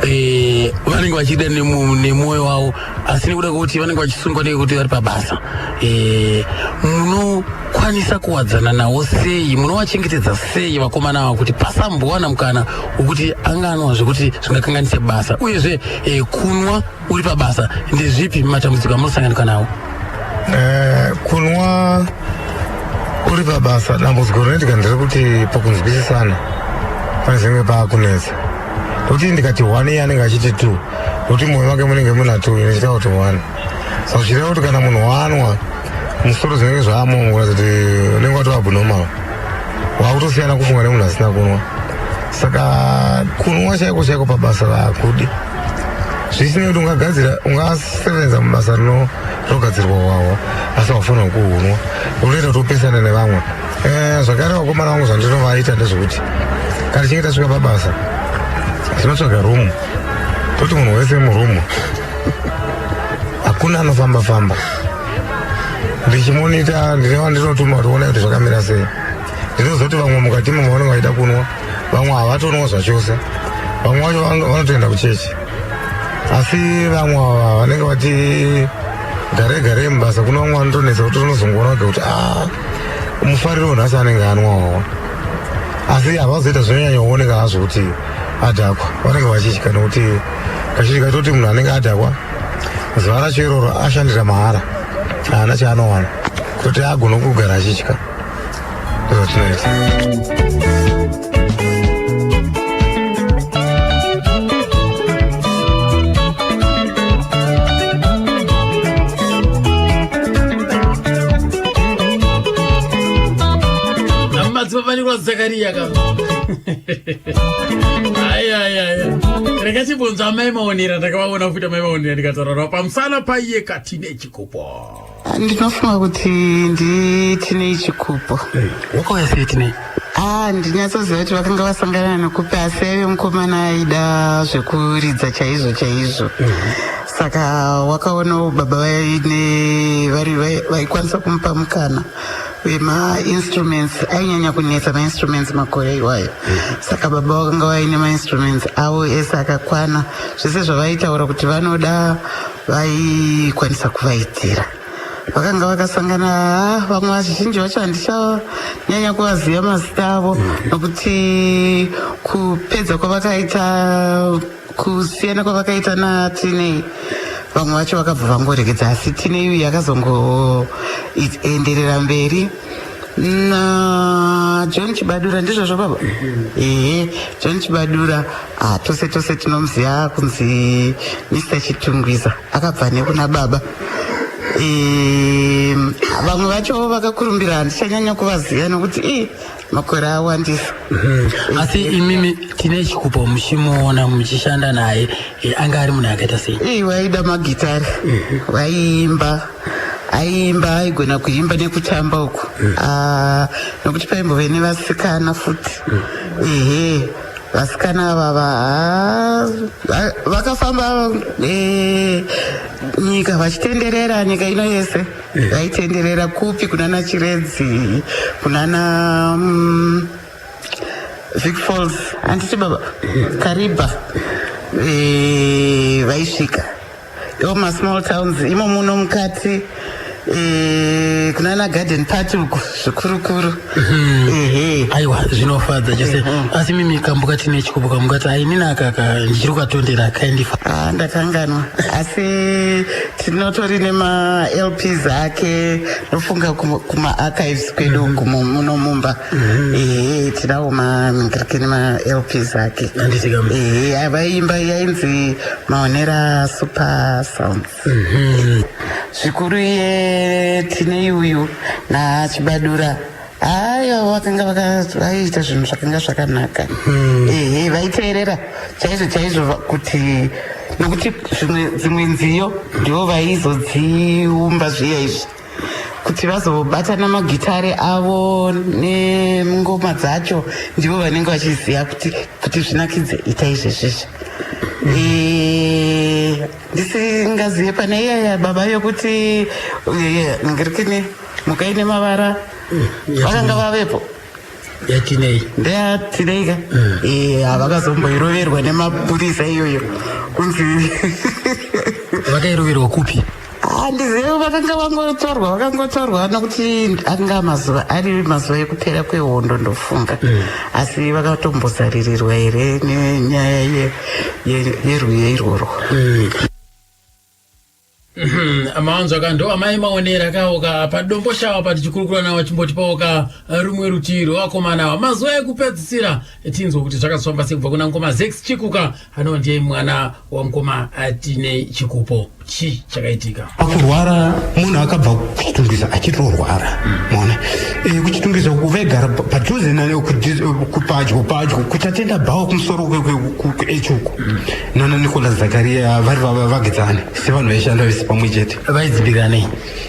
e, vanenge vachida nemwoyo wavo asi nekuda kwekuti vanenge vachisungwa nekuti vari pabasa e, munokwanisa kuwadzana navo sei munovachengetedza sei vakomana ava kuti pasambowana mukana wekuti anganwa zvekuti zvingakanganise basa uyezve e, kunwa uri pabasa ndezvipi matambudziko amunosanganika nawo eh, kunwa uri pabasa dambudziko rinoitika nderekuti pakunzwisisana pane zvinenge paakunetsa nokuti ndikati one iye anenge achiti two nokuti mwoyo make munenge muna two inochita kuti one saka zvichireva kuti kana munhu waanwa musoro zvinenge zvaamo kuratidza kuti unenge watova abnormal wakutosiyana kufunga nemunhu asina kunwa saka kunwa chaiko chaiko pabasa hakudi zvisinei kuti ungagadzira ungasevenza mubasa rinogadzirwa hwahwa asi haufanirwa kuhunwa unoita kuti upesane nevamwe eh, zvakare vakomana vangu zvandinovaita ndezvekuti kana tichinge tasvika pabasa tinotsvaga rumu toti munhu wese murumu hakuna anofamba famba ndichimonita ndine vandinotuma kuti onai kuti zvakamira sei ndinozoti vamwe mukati mo vanenge vachida kunwa vamwe havatonwa zvachose vamwe vacho vanotoenda kuchechi asi vamwe ava vanenge vati gare gare mubasa kune vamwe vanotonetsa kuti unozongoona wega kuti a mufariro nhasi anenge anwawo asi havazoita zvinonyanyaoneka hazvo kuti adhakwa vanenge vachitya nokuti kazhinji kacho kuti munhu anenge adhakwa zuva racho iroro ashandira mahara haana chaanowana kuti agone kugara achitya ndozvatinoita madzibaba Zakariya ka ayayaya rega chibvunza amai maonera ndakavaona futi amai maonera ndikataura navo pamusana paiye katine chikupo ndinofunga kuti nditinei chikupo wakauya sei tinei Ah, ndinyatsoziva kuti vakanga vasangana nekupi asi aive mukomana aida zvekuridza chaizvo chaizvo saka wakaonawo baba vaine vari vaikwanisa kumupa mukana wemainstruments ainyanya kunetsa mainstruments makore iwayo saka baba vakanga vaine mainstruments avo ese akakwana zvese zvavaitaura kuti vanoda vaikwanisa kuvaitira vakanga vakasangana ah, vamwe vazhinji vacho handichanyanya kuvaziva mazita avo nokuti kupedza kwavakaita kusiyana kwavakaita natinei vamwe vacho vakabva vangoregedza asi tinei uyu yakazongoenderera mberi na john chibadura ndizvozvo baba ehe john chibadura ah, tose tose tinomuziva kunzi mr chitungwiza akabva nekuna baba vamwe vacho vakakurumbira handichanyanya kuvaziva nokuti ii makore awandisa mhm. asi imimi tine chikupo muchimuona muchishanda naye eh, anga ari munhu akaita sei ii waida magitari mhm. waiimba aiimba aigona kuimba nekutamba uku mhm. ah, nokuti paimbove nevasikana futi ehe vasikana ava vakafamba eh, nyika vachitenderera nyika ino yese vaitenderera kupi kunana chiredzi kunana mm, vic falls handiti baba kariba eh, vaisvika iwo masmall towns imo muno mukati eh, kunana garden party uku zvikurukuru mhm. Ehe. Aiwa zvinofadza chose asi mimi kambuka tine chikupo kamukati ainini akaka ndichiri kukatondera kaindifa Ah, ndakanganwa asi tinotori nemalps ake ndofunga kumaarchives kwedu uku muno mumba ehe tinawo maningirike nemalps ake ehe vaimba yainzi maonera super sounds Zvikuru iye Tinei uyu naChibadura aiwa vakanga vaiita zvinhu zvakanga zvakanaka hmm. ehe vaiteerera chaizvo chaizvo kuti nokuti dzimwe nziyo ndivo vaizodziumba zviya izvi kuti vazobatana magitare avo nengoma dzacho ndivo vanenge vachiziva kuti kuti zvinakidze ita izvezvizvi e, Eh, ndisingazive pane iyaya baba yokuti eh, ngirikini mhuka ine mavara vakanga vavepo yatinei ndeyatinei ka Eh, havakazomboiroverwa nemapurisa iyoyo kunzi vakairoverwa kupi handizivi vakanga vangotorwa vakangotorwa nokuti anga mazuva ari mazuva ekupera kwehondo ndofunga asi vakatombozaririrwa here nenyaya yerwiyo irworwo. Mawanzwa ka ndo amai maonera kaoka padomboshawa patichikurukura navo vachimbotipawo ka rumwe rutivi rwevakomana ava mazuva ekupedzisira tinzwe kuti zvakazofamba sei kubva kuna mukoma Zex Chikuka anova ndiye mwana wamukoma Tinei Chikupo. Chii chakaitika? Pakurwara munhu akabva kuChitungwiza achitorwara maona e, kuChitungwiza uku vaigara padhuze padyo padyo kuTatenda Bhawa kumusoro kuechuku nana Nicolas Zakaria vari vavakidzani sevanhu vaishanda vese pamwe chete. Vaidzimbirira nei?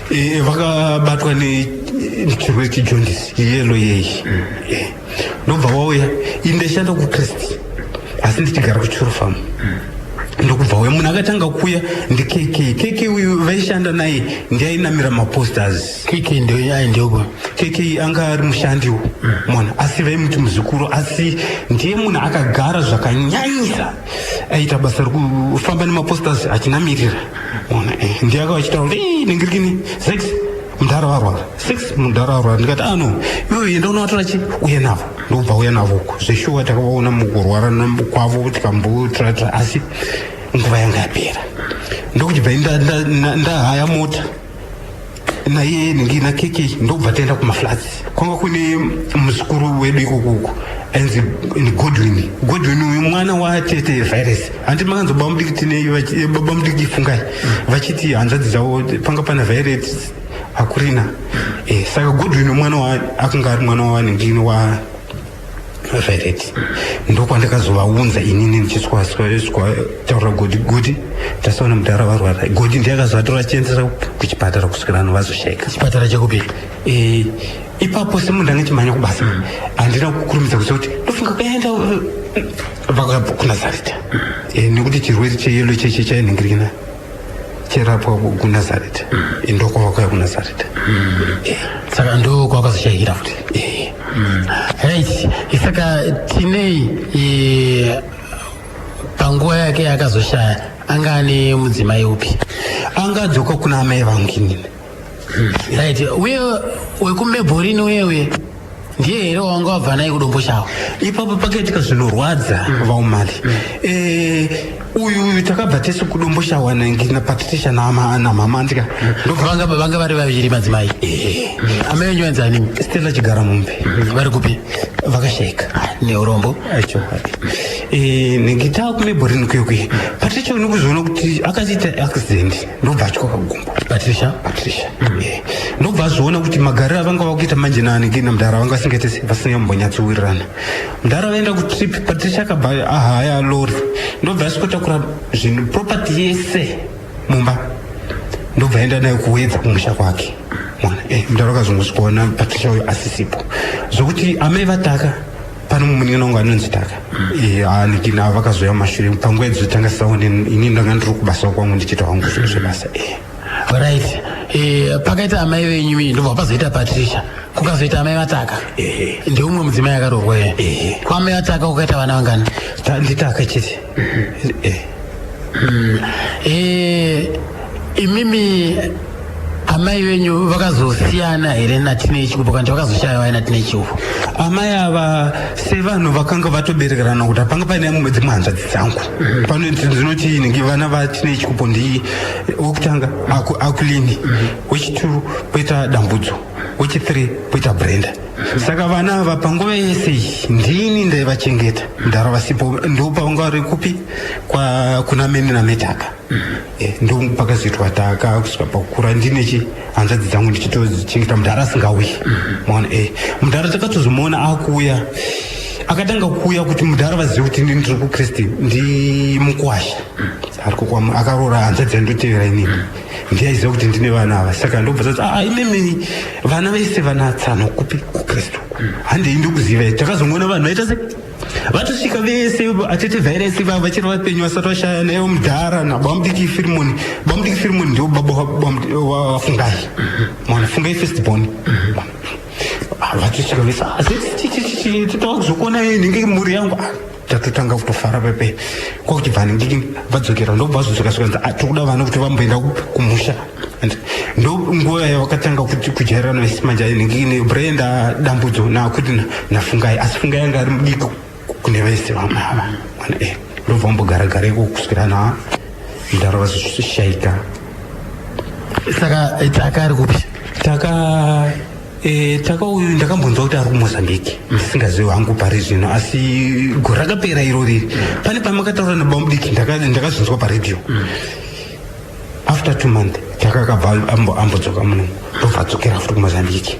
E, vakabatwa nechirwere chejaundice yellow yeyi. E, ndobva wauya ini ndaishanda kuChrist asi ndichigara kuChuru Farm. Ndokubva uya munhu akatanga kuuya ndiKK. KK uyu vaishanda naye ndiainamira maposters. KK ndio KK anga ari mushandiwo mona asi vaimuti muzukuru asi ndiye munhu akagara zvakanyanyisa aita basa rekufamba nemaposters achinamirira mona eh, ndiye akava achitaura kuti "Eh, ningirikini Zex mudhara warwara, Zex mudhara warwara." Ndikati ano iwe enda unovatora chi uye navo. Ndokubva uya navo uko zveshuwa takavaona mukurwara kwavo tikambotratra asi nguva yanga yapera. Ndokuchibva ndahaya mota naiye ningi naKeke ndokubva taenda kumaflats kwanga kune muzukuru wedu ikoko uko ainzi ni Godwin. Godwin uyu mwana watete Virus. Handiti makanzwa baba mudiki tinei baba mudiki Fungai vachiti hanzvadzi dzavo panga pana Virus akurina eh, saka Godwin mwana wa akanga ari mwana waningini wa Violet. Ndokwandakazovaunza inini ndichiswataura Godi, Godi tasaona mudhara varwara. Godi ndiye akazovatora achiendesa kuchipatara kusvikira vanhu vazoshaika. Chipatara chekupi? Eh, ipapo semunhu ndanga chimhanya kubasa handina kukurumidza kuziva kuti ndofunga kuenda vakabva kuNazareta. Eh, nekuti chirwere cheyellow cheche chainhingirikina cherapwa kuNazareta. Eh, ndokwavakauya kuNazareta. Saka ndo kwakazoshaikira futi? Eh. Right, saka Tinei panguva yake yakazoshaya anga ane mudzimai upi? Anga adzoka kuna amai vangu inini. Right, uye wekuMebhorini uye ndiye here wanga wabva naye kuDomboshawa? Ipapo pakaitika zvinorwadza vaumali. Eh, uyu takabva tese kuDomboshawa naPatricia namama andika. Vanga vari vaviri madzimai? Amai venyu vainzi ani? Stella Chigara Mumbe. Vari kupi? Vakashaika. Neurombo. Chokwadi. Eh, nenge taakumebhorini kuyokuye Patricia unokuzoona kuti akachiita accident ndobva atyoka gumbo. Patricia? Patricia. Eh, ndobva azoona kuti magariro avanga vakuita manje naanenge namudhara vanga vasingaite se vasingambonyatsowirirana. Mudhara vaenda kutrip, Patricia akabva ahaya lori ndobva asvikotakura zvinhu property yese mumba ndobva aenda nayo kuwedza kumusha kwake. Mwana eh, mudhara akazongosvikaona Patricia uyo asisipo zvokuti amai vataka pano munin'ina wangu anonzi Taka. Eh, anikina vakazoya mumashure panguva idzo tanga saone ini ndanga ndiri kubasa kwangu ndichiita hangu zvinhu zvebasa eh. Right, pakaita amai venyu iyi ndobva pazoita Patricia kukazoita amai vataka ndeumwe mudzimai akaroorwa iye. Kwaamai vataka kukaita vana vangani? NdiTaka chete eh. Eh, imimi amai venyu vakazosiyana here naTinei Chikupo kana kuti vakazoshaya vaina Tinei Chikupo? Amai ava sevanhu vakanga vatoberekerana kuti hapanga paine dzimwe hanzvadzi dzangu pano dzinoti inenge vana vaTinei Chikupo ndi wekutanga Akulini, wechituru poita Dambudzo, wechi3 poita Brenda. Saka vana ava panguva yese iyi ndini ndaivachengeta mudhara vasipo. Ndo pavanga vari kupi kuna mene nametaka. Eh, ndo pakazoitwa Taka kusvika pakukura ndinechi hanzvadzi dzangu ndichitochengeta mudhara asingauyi maona. Eh, mudhara takatozomuona akuuya akatanga kuuya kuti mudhara vazive kuti ndini ndiri kuKristi ndi mukwasha ari kukwama akaroora hanzvadzi yandotevera inini ndiye aiziva kuti ndine vana ava. Saka ndobva tati aa imimi vana vese vana tsano kupi kuKristu handei ndokuziva. Takazongoona vanhu vaita se Vatosvika vese atete vhairasi vava vachiri vapenyu vasati vashaya naivo mudhara nabamudiki Firimoni. Bamudiki Firimoni ndiwo baba waFungai. Mwana Fungai first born. Ah, vatosvika vese ah, totava kuzokuona nhingi mhuri yangu. Ah, tatotanga kutofara pepe kwakuchibva nhingi vadzokera ndobva vazodzoka zvikanzi tikuda vana kuti vamboenda kumusha. Ndo nguva yavakatanga kuti kujairana vese manje nhingi Brenda Dambudzo nakuti naFungai, asi Fungai anga ari mudiki kune vese vamwe ava. Mwana ndobva vambogara gara iko kusvikira na mudhara vazoshaika. Saka Taka ari kupi? Taka Taka uyu ndakambonzwa kuti ari kuMozambique, ndisingazivi hangu pari zvino, asi gore rakapera irori pane pamakataura nabamudiki ndakazvinzwa paredhiyo. After 2 months Taka akabva ambodzoka muno, ndobva adzokera futi kuMozambique.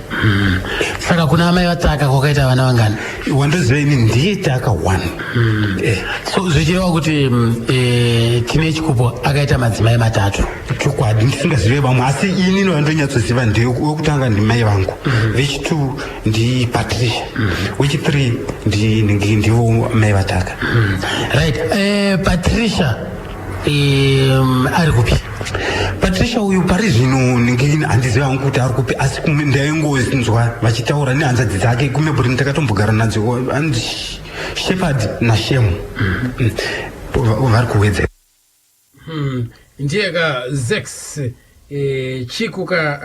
Saka kuna amai vaTaka kwakaita vana vangani? Wandoziva ini ndiye Taka 1. So zvichireva kuti Tine Chikupo akaita madzimai matatu. Chokwadi ndisingazive vamwe, asi ini vandonyatsoziva ndewekutanga ndimai vangu, vechi2 ndiPatricia, wechi3 ndivo mai vaTaka. Right, Patricia ari kupi? Patricia uyu pari zvino handizivi hangu kuti ari kupi, asi ndaingonzwa vachitaura nehanzvadzi dzake kuMebhureni takatombogara nadzo, hanzi Shepard naShemu. Vari kuwedzera. Ndiye ka Zex Chiku ka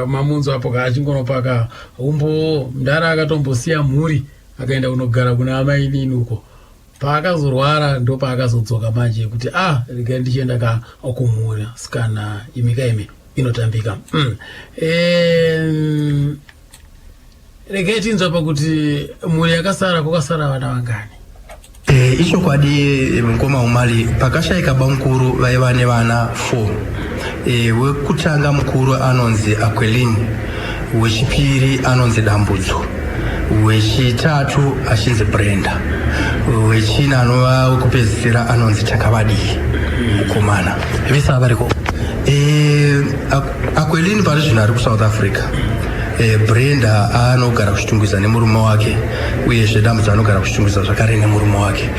mamunzo apo ka achingonopa ka umbo mudhara akatombosiya mhuri akaenda kunogara kuna amainini uko. Paakazorwara ndo paakazodzoka manje kuti regai ndichienda ka kumhuri, sikana imika imi inotambika. Regai tinzwa pakuti mhuri yakasara kwakasara vana vangani. Ichokwadi mukoma Umali, pakashaika bamukuru vaiva nevana 4. Wekutanga mukuru anonzi Aqueline, wechipiri anonzi Dambudzo, wechitatu achinzi Brenda, wechina anova wekupedzisira anonzi Takavadii mukomana. Vese variko? Aqueline pari zvino ari kuSouth Africa. Brenda anogara kuChitungwiza nemurume wake, uyezve Dambudzo anogara kuChitungwiza zvakare nemurume wake.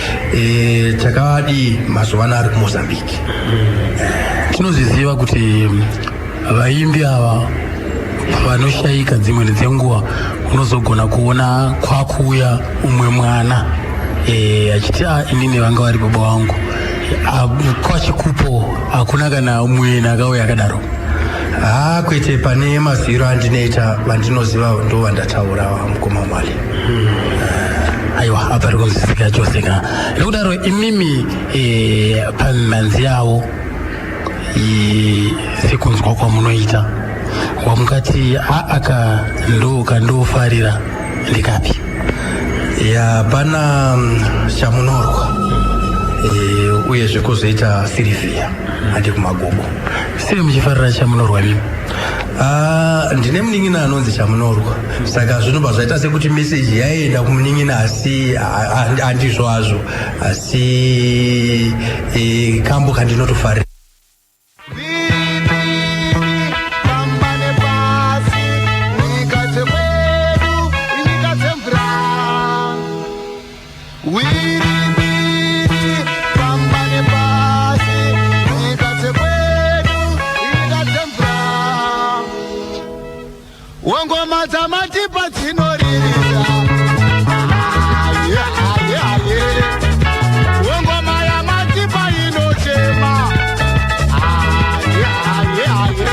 Takavadii mazuva ano ari kuMozambique. Tinozviziva kuti vaimbi ava vanoshaika dzimwe dzenguva unozogona kuona kwakuuya umwe mwana achiti inini vanga vari baba vangu. KwaChikupo hakuna kana mwena akauya akadaro? Kwete, pane maziro andinoita vandinoziva ndo vandataura, mukoma Mali. Aiwa, apa ri kunzwisisika chose ka. Nekudaro imimi pamhanzi yavo sekunzwa kwamunoita, wamungati aka ndo kandofarira ndikapi? Ya, pana Chamunorwa, uyezve kwozoita Sirivhia handi kumagogo. Sei muchifarira Chamunorwa mimi? Ndine munin'ina anonzi Chamunorwa, saka zvinobva zvaita sekuti meseji yaenda kumunin'ina, asi handizvo hazvo, asi kambo kandinotofarira. Nyika dzekwedu, nyika dzemvura, wirimbiri pamba nepasi. Nyika dzekwedu, nyika dzemvura, wengoma dzamatipa dzinoririra. Aye, aye, aye. Wengoma yamatipa inochema. Aye, aye, aye.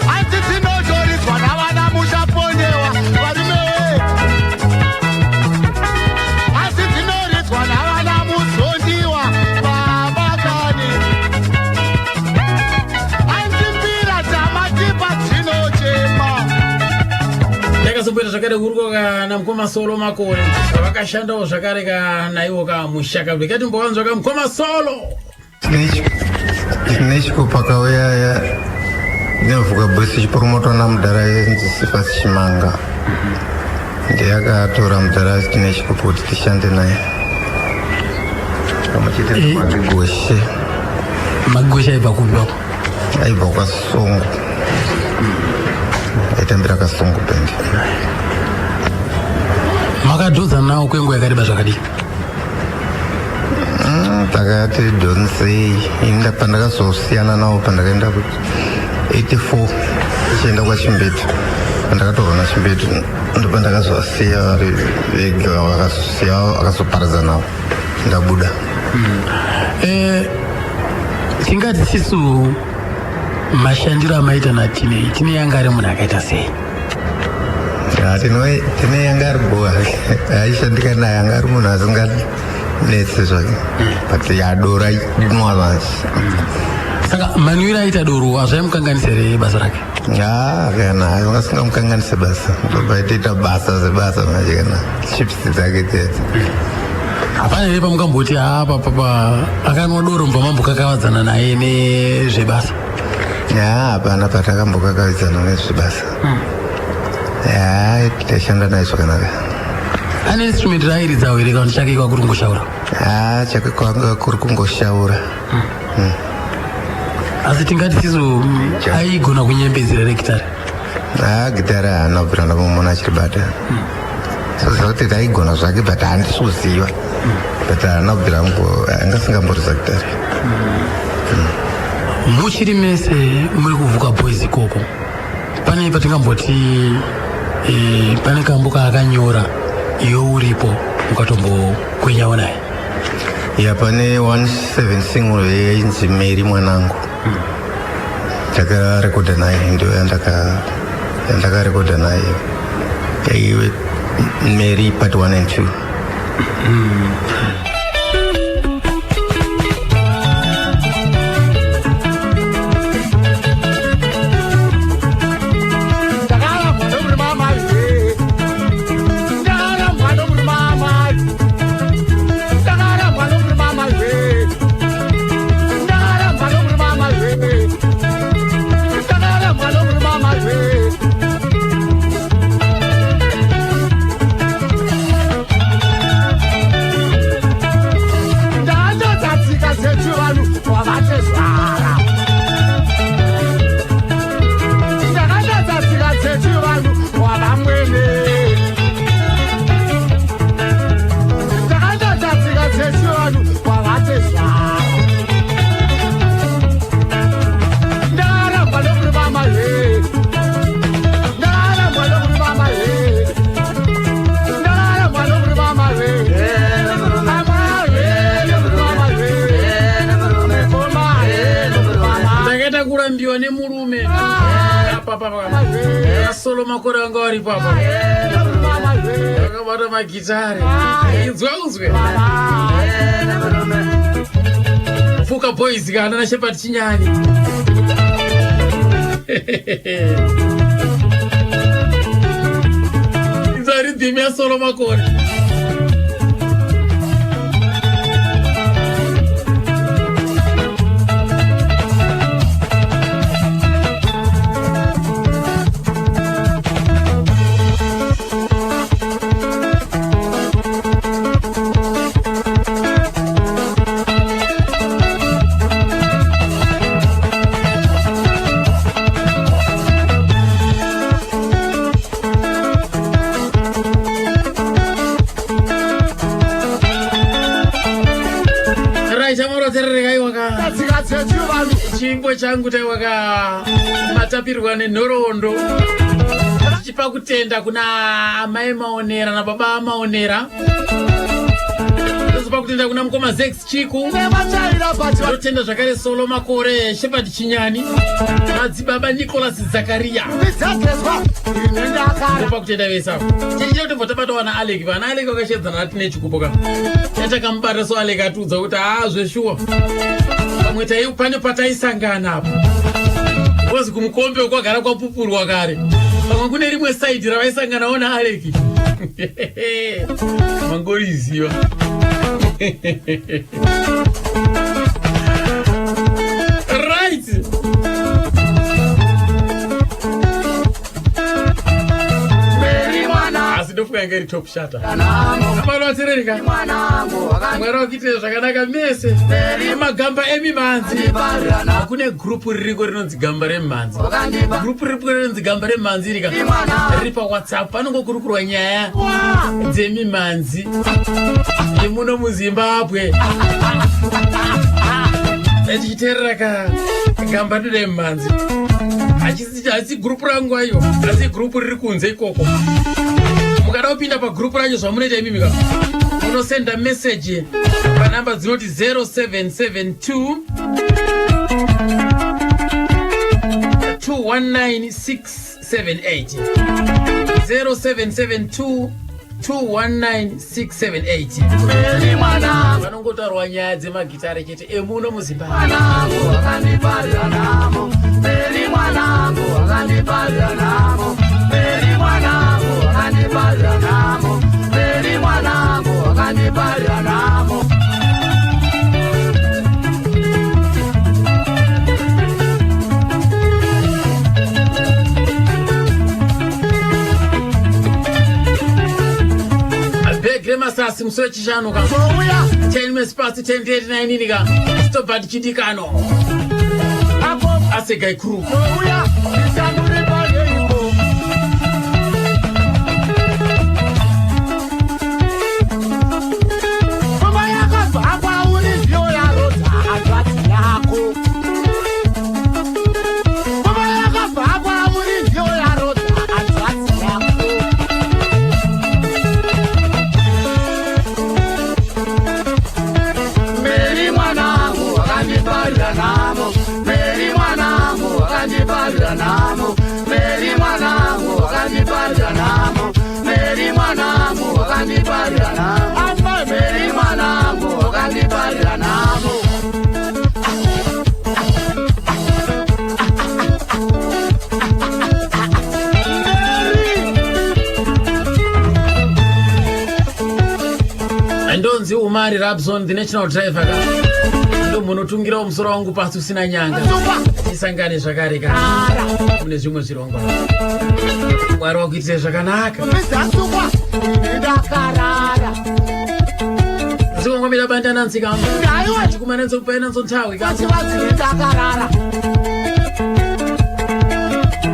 Hanzi dzinotoridzwa navana mushaponewa varume, asi dzinoridzwa navana muzondiwa babakani. Hanzi mbira dzamatipa dzinochema. Ndakazomboita zvakare hurukuro kana mukoma Solo Makore, vakashandawo zvakare kanaiwo kamushaka. Ndikatimbowanzwa ka mukoma Solo. Nechiko pakauya neMvuka Boys ichipromotwa namudhara yenzi Sifasi Chimanga, ndiye akatora mudhara Tinechiko kuti tishande naye pamwe chete nemagoshe. Magoshe aibva kupi pako? Aibva kwaSongo, aitambira Kasongo Band. Makadhodza nawo kwenguva yakareba zvakadii? Takati dhonsei inda pandakazosiyana navo pandakaenda ku 84 tichienda kwachimbetu pandakatorwa nachimbetu ndopandakazovasiya vari vega vakazosiya vakazoparadza navo ndabuda. Tingati sisu mashandiro amaita naTinei, Tinei anga ari munhu akaita sei? Ya, Tinei anga ari bho hake, aishandika naye, anga ari munhu asinganetse zvake, but yadoro ainwa manje. Saka manwiro aita doro hazvaimukanganisa here basa rake? Ya, kana anga asingamukanganise basa, ndopaitoita basa sebasa manje, kana chips dzake dzedze. Hapana here pamukamboti apa papa akanwa doro mubva mambokakavadzana naye nezvebasa? Ya, hapana patakambokakavadzana nezvebasa. Ya, taishanda naye zvakanaka. Ane instrument raairidzawo here kana kuti chake kwakuri kungoshaura? Ha, chake kwanga kuri kungoshaura. Asi tingati sisu aigona kunyembedzera here gitare? Ha, gitare haana kubvira ndamumona achiribata. Soziva kuti taigona zvake, but handisi kuziva, but haana kubvira anga asingamboridza gitare. Muchiri mese muri kuVhuka Boys ikoko, pane patingamboti pane kambo kaakanyora iwe uripo ukatombokwenyawo naye? Ya, pane 17 single yainzi Mary Mwanangu, takarekodha naye, ndo yandakarekodha naye, yaive Mary part 1 and 2. Ndakarambwa nomurume amai, ndakarambwa nomurume amai, ndakarambwa nomurume amai, ndakarambwa nomurume amai, ndakarambwa nomurume amai. Ndandodzatsika dzechivanhu wavatezvara, ndakandadzatsika dzechivanhu wavamwene, ndakandadzatsika dzechivanhu wavatezvara. Ndakarambwa nomurume amai, ndakarambwa nomurume amai, ndakarambwa nomurume amai, amai nomurume amai, Ndakaita kurambiwa nemurume apapapa. Solo Makore anga varipo apa akabata magitare. Inzwa uzwe Pfuka Boys kana naShepard Chinyani. Inzwa rhythm yaSolo Makore. Right, amarotererekaiwaka. Tsika dzechivanhu. Chimbo changu taiwaka matapirwa nenhoroondo, tichipa kutenda kuna amai Maonera nababa Maonera. Tozopa kutenda kuna mukoma Zex Chiku. Nevachaira bati. Totenda zvakare Solo Makore, Shepard Chinyani, madzibaba Nicolas Zakaria. Ndidzagezwa ine ndakara. Topa kutenda vese avo. Chirichira kuti mbotobatawa naAlek. Vana Alek vakashedzana natine chikupo ka chatakamubata. So Alek atiudza kuti haa, zveshuwa pamwe pane pataisangana apo because kumukombe kwagara kwapupurwa kare, pamwe kune rimwe side ravaisanganawo naAlek, mangoriziva. Right. Mary mwana. Asi ndofunga yanga iri top shata. Amanoatererika Mwari wakuitire zvakanaka mese magamba emimhanzi. Kune gurupu ririko rinonzi gamba remimhanzi. Gurupu ririko rinonzi gamba remimhanzi irika riri pawhatsapp, panongokurukurwa nyaya dzemimhanzi yemuno muZimbabwe. Tichiteerera ka gamba remimhanzi. Hachisi gurupu rangu ayo, asi gurupu riri kunze ikoko. Mukada kupinda pagurupu racho, zvamunoita imimi ka, munosenda meseji panhamba dzinoti 0772 219678, 0772 219678. Vanongotaurwa nyaya dzemagitare chete emuno muZimbabwe. Mwanangu wakandiparira nhamo, Meri mwanangu wakandiparira nhamo, Meri mwanangu wakandiparira nhamo, Meri mwanangu wakandiparira nhamo. Bhegi remasasi musi wechishanu ka 10 minutes past 10:39 ka, tobva tichidikano asegai crew. Ouya ndisanduri paneiko. Pfuma yakabva kwauri ndiyo yarodza hanzvadzi yako. Pfuma yakabva kwauri ndiyo yarodza hanzvadzi yako. Meri mwanangu wakandiparira nhamo, Meri mwanangu wakandiparira nhamo, Meri mwanangu wakandiparira nhamo, Meri mwanangu wakandiparira nhamo, Meri mwanangu wakandiparira nhamo. Ndonzi Umari Rabson, the national driver ka, ndo munotungirawo musoro wangu pasi usina nyanga. Tisangane zvakare ka mune zvimwe zvirongwa. Mwari wakuitire zvakanaka. Mizasukwa ndakarara. Zikongomela bantanantsika tikumanenzokupainanzo nthawi ka. Vachivadzire ndakarara.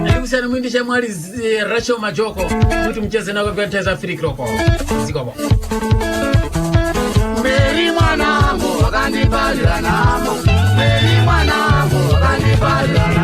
Ndikusiyana mwindi shamwari Rachel Majoko kuti mucheze nako kwateza Afrika zikopo. Meri mwanangu wakandiparira nhamo, Meri mwanangu wakandiparira.